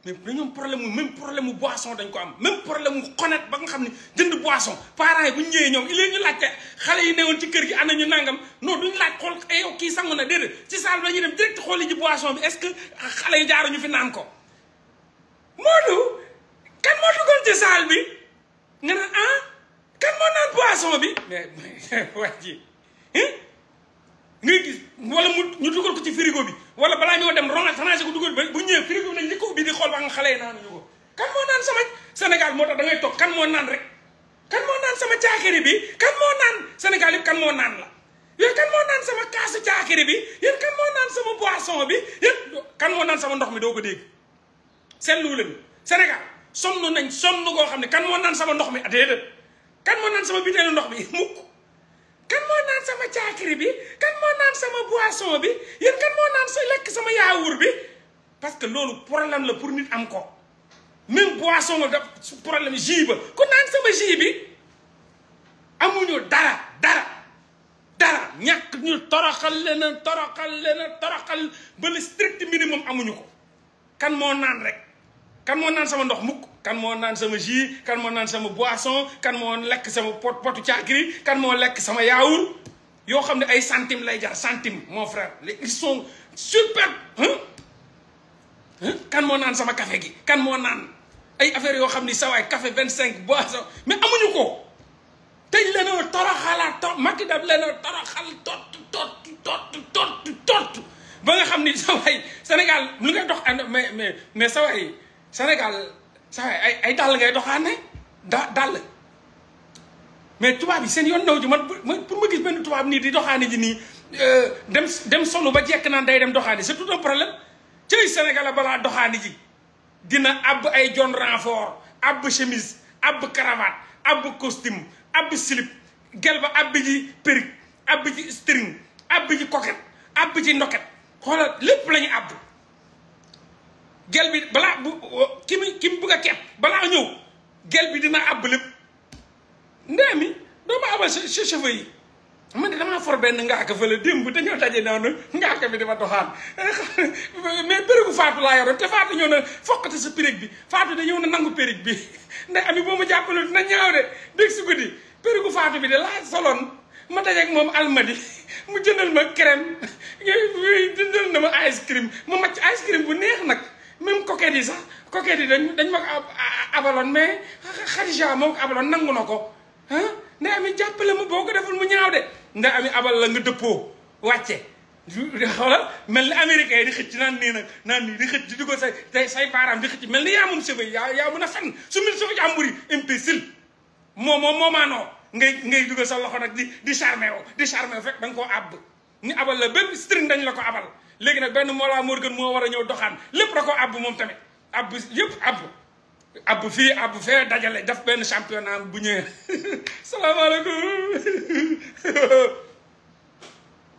mais dañoo am problème mu boisson dañ ko am même problème mu xonet ba nga xam ne jënd boisson parents yi bu ñu ñëwee ñoom il est ñu laajte xale yi newoon ci kër gi ana ñu nangam non duñu laaj xool yow kii sangu na déedéet ci salle bi la ñuy dem direct xool ji boisson bi est-ce que xale yi jaaruñu fi naan ko Modou kan moo duggoon ci salle bi nga naan kan moo naan boisson bi mais waa ji ngay gis wala ñu dugal ko ci frigo bi wala balaa ñoo dem ranger ko dugal bu ñëwee frigo bi nañ li ko ubbi di xool ba nga xale yi naanuñu ko kan moo naan sama Sénégal moo tax da ngay toog kan moo naan rek kan moo naan sama caakiri bi kan moo naan Sénégal yëpp kan moo naan la yéen kan moo naan sama kaasu caakiri bi yéen kan moo naan sama boisson bi yéen kan moo naan sama ndox mi doo ko dégg seetlu leen Sénégal sonn nañ sonn goo xam ne kan moo naan sama ndox mi déedéet kan moo naan sama bitéelu ndox mi mukk kan moo naan sama caakiri bi kan moo naan sama boisson bi yéen kan moo naan sa lekk sama yaawur bi parce que loolu problème la pour nit am ko même boisson nga def problème jus ba ku naan sama jus bi amuñu dara ñàkk ñu toroxal leen ba le strict minimum amuñu ko kan moo naan rek kan moo naan sama ndox mukk kan moo naan sama jus kan moo naan sama boisson kan moo lekk sama potu caakiri kan moo lekk sama yaawur yoo xam ne ay centime lay jar centime mon frère ils sont super kan moo naan sama café gi kan moo naan ay affaires yoo xam ni sa waay café 25 boisson mais amuñu ko tey lenoo toroxalaat Macky daf lenoo toroxal tot ba nga xam ni sa waay Sénégal lu ngay dox mais sa waay Sénégal sa waay ay dàll ngay doxaane dàll mais tubaab yi seen yoon naw ji man pour ma gis benn tubaab nii di doxaane ji nii dem solu ba jekk naan day dem doxaane c'est tout un problème cëy Sénégal balaa doxaane ji dina ab ay jon renfort ab chemise ab cravate ab costume ab slip gel ba ab ji perruque ab ji string ab ji coquette ab ji ndoket xoolal lépp la ñu ab gel bi balaa bu ki mu bugg a kepp balaa ñëw gel bi dina ab lépp ndee mi doo ma abal sa cheveux yi man de damaa for benn ngaaka fële démb dañoo daje noonu ngaaka bi dama doxaan mais périgu Fatou laa yoroon te Fatou ñëw na foqate sa périg bi Fatou da ñëw na nangu périg bi ndax ami boo ma jàppale dina ñaaw de dégg si guddi périgu Fatou bi de laa soloon ma dajeeg moom almadi mu jëndal ma crème jëndal na ma ice cream ma macc ice cream bu neex nag même coquette yi sax coquette yi dañ ma ko abaloon mais Khadija moo ko abaloon nangu na ko ah nda ami jàppale ma boo ko deful mu ñaaw de nda ami abal la nga dëppoo wàcce xoolal mel ni américain yi di xëcc naan nii nag naan nii di xëcc di dugal say baaraam di xëcc mel ni yaa moom cheveux yaa mën a fen su mil cheveux jàmbur yi imbécile moomaanoo ngay dugal sa loxo nag di charmé wo fekk da nga koo àbb ñu abal la bépp string dañ la ko abal léegi nag benn Mollah Morgun moo war a ñëw doxaan lépp da ko àbb moom tamit àbb yëpp àbb fii àbb fee dajale daf benn championnat bu ñëwee salaamaaleykum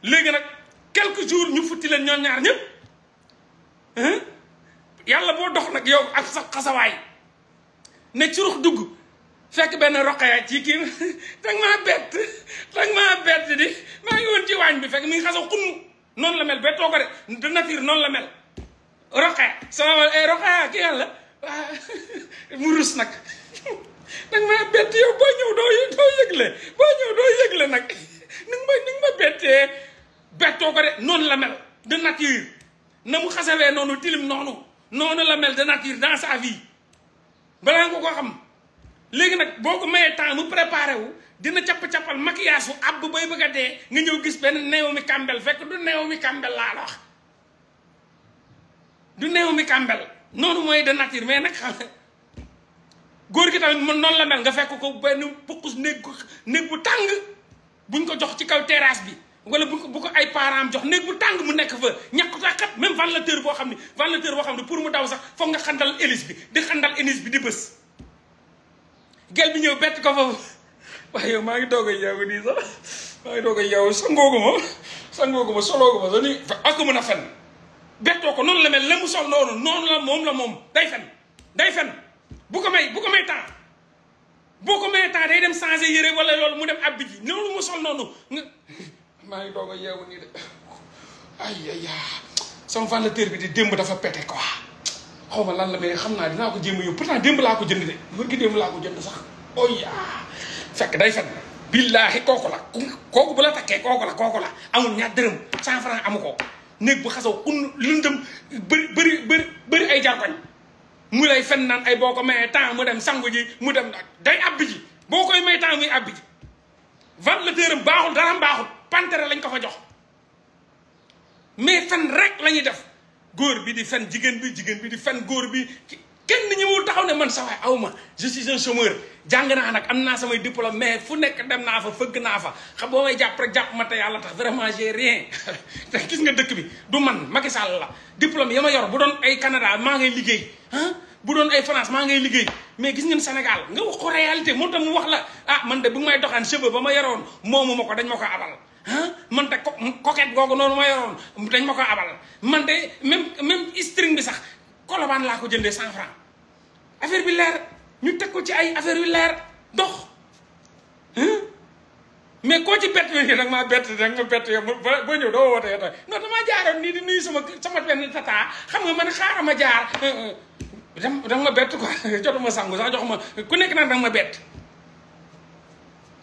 léegi nag quelques jours ñu futti leen ñoom ñaar ñëpp yàlla boo dox nag yow ak sa xasawaay ne ci rux dugg fekk benn roqaya ci kii dang maa bett di maa ngi woon ci waañ bi fekk mi ngi xasaw xunn noonu la mel bettoo ko de nature noonu la mel roqaya sama roqaya kii yàlla mu rus nag dang maa bett yow boo ñëw doo yëgle nag ni nga ma bettee bettoo ko de noonu la mel de nature na mu xasawee noonu tilim noonu la mel de nature dans sa vie balaa nga ko xam léegi nag boo ko mayee temps mu préparé wu dina capp-cappal maquillage su ab bay bëgg a dee nga ñëw gis benn Naomi Campbell fekk du Naomi Campbell laa la wax du Naomi Campbell noonu mooy de nature mais nag xam góor gi tamit man noonu la mel nga fekk ko benn puqus néeg bu tàng buñ ko jox ci kaw terrasse bi wala bu ko ay parents jox néeg bu tàng mu nekk fa ñàkku taxat même ventilateur boo xam ne pour mu daw sax foog nga xandal hélice bi di xandal hélice bi di bës gel bi ñëw bett ko foofu waaye yow maa ngi doog a yeewu nii sax maa ngi doog a yeewu sangoogu ma soloogu ma sa ni ak mën a fen bettoo ko noonu la mel la mu sol noonu la moom day fen bu ko may temps boo ko mayee temps day dem changer yére wala loolu mu dem abbi ji noonu mu sol noonu maa ngi doog a yeewu nii de ay sama ventilateur bi di démb dafa pété quoi xaw ma lan la mais xam naa dinaa ko jéem a yóbbu pourtant démb laa ko jënd de wër gi démb laa ko jënd sax fekk day fen billaahi kooku bu la takkee kooku la amul ñaar dërëm 100 francs amu ko néeg bu xasaw lëndëm bëri ay jargoñ mu lay fen naan ay boo ko mayee temps mu dem sangu ji mu dem day abbi ji boo koy may temps muy abbi ji ventilateur am baaxul dara baaxul pantere lañ ko fa jox mais fen rek la ñuy def góor bi di fen jigéen bi di fen góor bi kenn ñi mu taxaw ne man sa waay aw ma je suis un chômeur jàng naa nag am naa samay diplôme mais fu nekk dem naa fa fëgg naa fa xam boo may jàpp rek jàpp ma te yàlla tax vraiment j'ai rien te gis nga dëkk bi du man Macky Sall la diplôme ya ma yor bu doon ay Canada maa ngay liggéey bu doon ay France maa ngay liggéey mais gis ngeen Sénégal nga wax ko réalité moo tax mu wax la man de bu may doxaan cheveux ba ma yoroon moomu ma ko dañ ma ko abal man de coquette googu noonu ma yoroon dañ ma ko abal man de même string bi sax Colobane laa ko jëndee 100 francs affaire bi leer ñu teg ko ci ay affaire yu leer dox mais koo ci bett bi nag maa bett nag ma bett yow boo ñëw doo woote yow non damaa jaaroon nii di nuyu sama benn tata xam nga man xaaral ma jaar danga ma bett quoi jotuma sangu sax jox ma ku nekk naan danga ma bett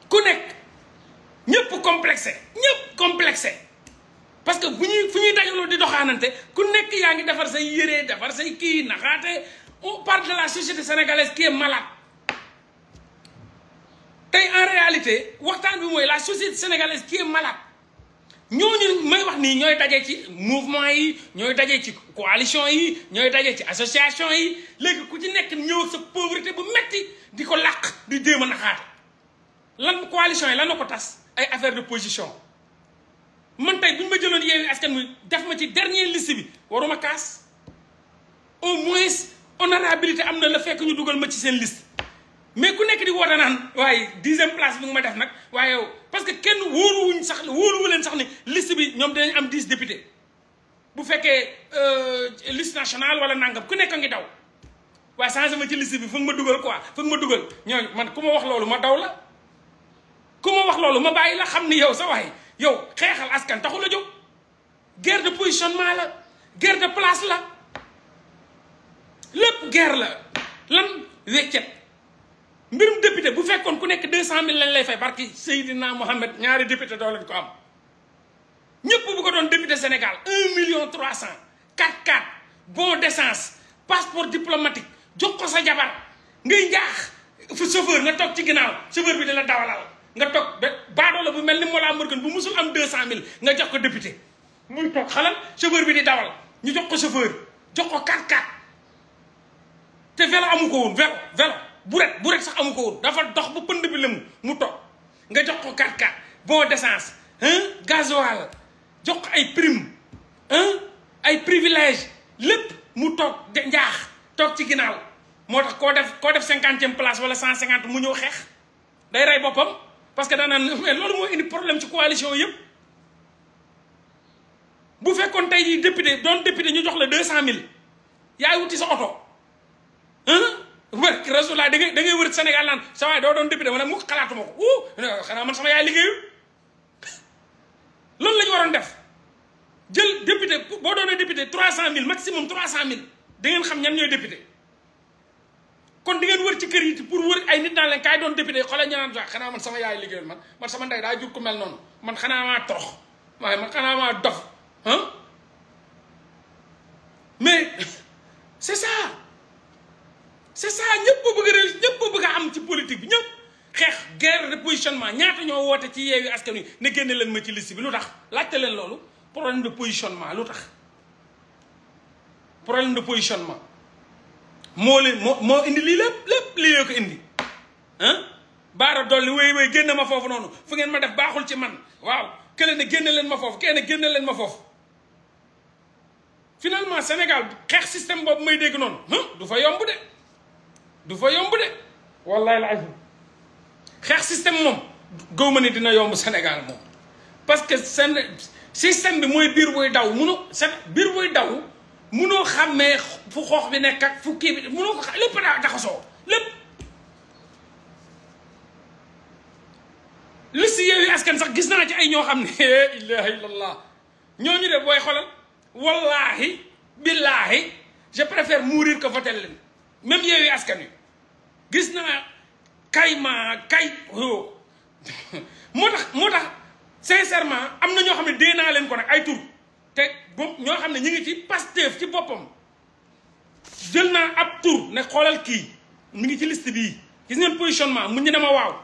ku nekk ñëpp complexé parce que fu ñuy dajaloo di doxaanante ku nekk yaa ngi defar say yére defar say kii naxaate on parle de la société sénégalaise qui est malade tey en réalité waxtaan bi mooy la société sénégalaise qui est malade ñooñu may wax nii ñooy daje ci mouvement yi ñooy daje ci coalition yi ñooy daje ci association yi léegi ku ci nekk ñëw sa pauvreté bu metti di ko làq di jéem a naxaate lan coalition yi lan na ko tas ay affaire de position man tey bu ñu ma jëloon Yewwi Askan Wi def ma ci dernier liste bi waruma kaas au moins honorabilité am na la fekk ñu dugal ma ci seen liste mais ku nekk di woote naan waaye 10e place bi nga ma def nag waaye yow parce que kenn wóoruwu leen sax ni liste bi ñoom dinañ am 10 députés bu fekkee liste nationale wala nangam ku nekk a ngi daw waaye changé ma ci liste bi foog ma dugal quoi foog ma dugal ñooñu man ku ma wax loolu ma daw la ku ma wax loolu ma bàyyi la xam ni yow sa waay yow xeexal askan taxul a jóg guerre de positionnement la guerre de place la lépp guerre la lan weccet mbirum député bu fekkoon ku nekk 200 000 lañ lay fay barki Seydina Mohamed ñaari député doo leen ko am ñëpp bu ko doon député Sénégal 1 300 000 4x4 bon d'essence passeport diplomatique jox ko sa jabar ngay njaax fu chauffeur nga toog ci ginnaaw chauffeur bi di la dawalal nga toog ba baadoo la bu mel ni Mollah Morgun bu musul am 200 000 nga jox ko député muy toog xalal chauffeur bi di dawal ñu jox ko chauffeur jox ko 4x4 te vélo amu ko woon vélo buret sax amu ko woon dafa dox ba pënd bi lëmu mu toog nga jox ko 4x4 bon d'essence gasoil jox ko ay prime ay privilège lépp mu toog njaax toog ci ginnaaw moo tax koo def 50e place wala 150 mu ñëw xeex day rey boppam parce que daanaan mais loolu moo indi problème ci coalition yëpp bu fekkoon tey jii député doon député ñu jox la 200 000 yaay wuti sa oto wër Rasulullah da ngay wër Sénégal naan sa waay doo doon député ma ne mu xalaatuma ko xanaa man sama yaay liggéeyu loolu la ñu waroon def jël député boo doonee député 300 000 maximum 300 000 da ngeen xam ñan ñooy député kon di ngeen wër ci kër yi pour wër ay nit naan leen kaay doon député xoolal ñu naan sax xanaa man sama yaay liggéeyul man sama ndey daa jur ko mel noonu man xanaa maa torox waaye man xanaa maa dof mais c'est ça ñëpp bëgg a am ci politique bi ñëpp xeex guerre de positionnement ñaata ñoo woote ci Yewwi Askan Wi ne génne leen ma ci liste bi lu tax laajte leen loolu problème de positionnement lu tax problème de positionnement moo indi lii lépp lii ko indi baara dolli wéy génne ma foofu noonu fu ngeen ma def baaxul ci man waaw kële ne génne leen ma foofu kenn génne leen ma foofu finalement Sénégal xeex système boobu may dégg noonu du fa yomb de wallahi la azim xeex système moom gëw ma ne dina yomb Sénégal moom parce que seen système bi mooy biir buy daw munoo xàmmee fu xoox bi nekk ak fu kii bi munoo ko lépp daa daxasoo lépp liste Yewwi Askan sax gis naa ci ay ñoo xam ne ilaha illallah ñooñu de booy xolal wallahi billahi je préfère mourir que voter leen même Yewwi Askan Wi gis naa moo tax sincèrement am na ñoo xam ne dee naa leen ko nag ay tur te boobu ñoo xam ne ñu ngi ci Pastef ci boppam jël naa ab tur ne xoolal kii mu ngi ci liste bii gis ngeen positionnement mu ñu ne ma waaw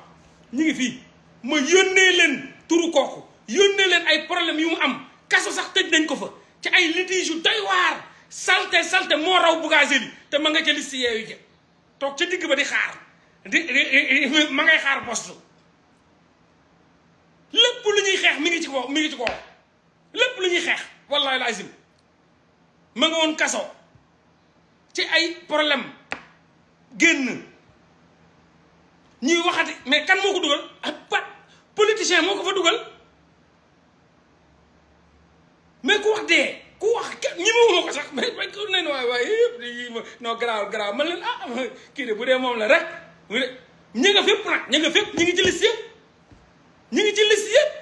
ñu ngi fii ma yónnee leen turu kooku yónnee leen ay problème yu mu am kaso sax tëj nañ ko fa ci ay litige yu doy waar salte moo raw Bougazelli te ma nga ca liste Yewwi ja toog ca digg ba di xaar ma ngay xaar poste lépp lu ñuy xeex mi ngi ci ko lépp lu ñuy xeex wallahi lazim ma nga woon kaso ci ay problème génn ñuy waxati mais kan moo ko dugal ak politicien moo ko fa dugal mais ku wax dee ku wax ñi ma ko sax mais ko ne waaye yëpp non garaaw man leen kii de bu dee moom la rek ñi nga fépp nag ñi nga fépp ñi ngi ci liste yëpp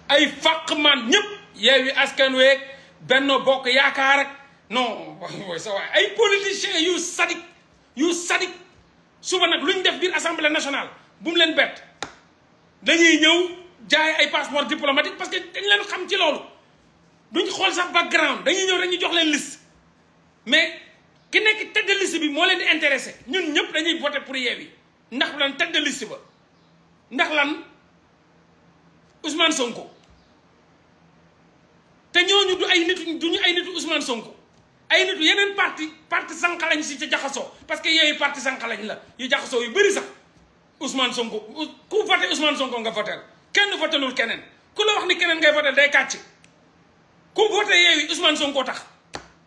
ay fàq man ñëpp Yewwi Askan Wi Benno Bokk Yaakaar ak non way sa waay ay politiciens yu sadik suba nag lu ñu def biir assemblée nationale bu mu leen bett dañuy ñëw jaay ay passeport diplomatique parce que dañ leen xam ci loolu duñ xool sax background dañuy ñëw dañuy jox leen liste mais ki nekk tête de liste bi moo leen di intéressé ñun ñëpp dañuy voté pour Yewwi ndax lan tête de liste ba ndax lan Ousmane Sonko te ñooñu duñu ay nitu Ousmane Sonko ay nitu yeneen parti sànq lañ si ca jaxasoo parce que Yewwi parti sànq lañ la yu jaxasoo yu bëri sax Ousmane Sonko ku voté Ousmane Sonko nga voté kenn votelul keneen ku la wax ni keneen ngay voté day kàcc ku voté Yewwi Ousmane Sonko tax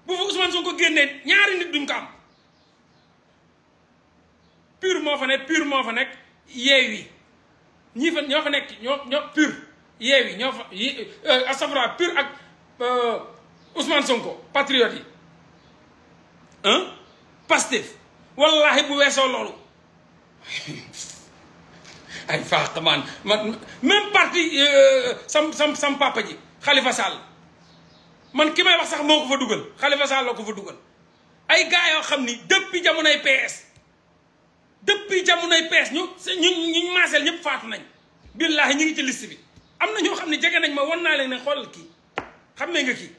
bu fa Ousmane Sonko génnee ñaari nit duñ ko am pur moo fa nekk Yewwi ñoo fa nekk ñoo pur Yewwi ñoo fa astafurlah pur ak Ousmane Sonko patriote yi Pastef wallahi bu weesoo loolu ay faaxtamaan man même parti sam papa ji Khalifa Sall man ki may wax sax moo ko fa dugal Khalifa Sall la ko fa dugal ay gars yoo xam ni depuis jamonoy PS ñu maaseel ñëpp faatu nañ billaahi ñu ngi ci liste bi am na ñoo xam ne jege nañ ma won naa leen ne xoolal kii xam nga kii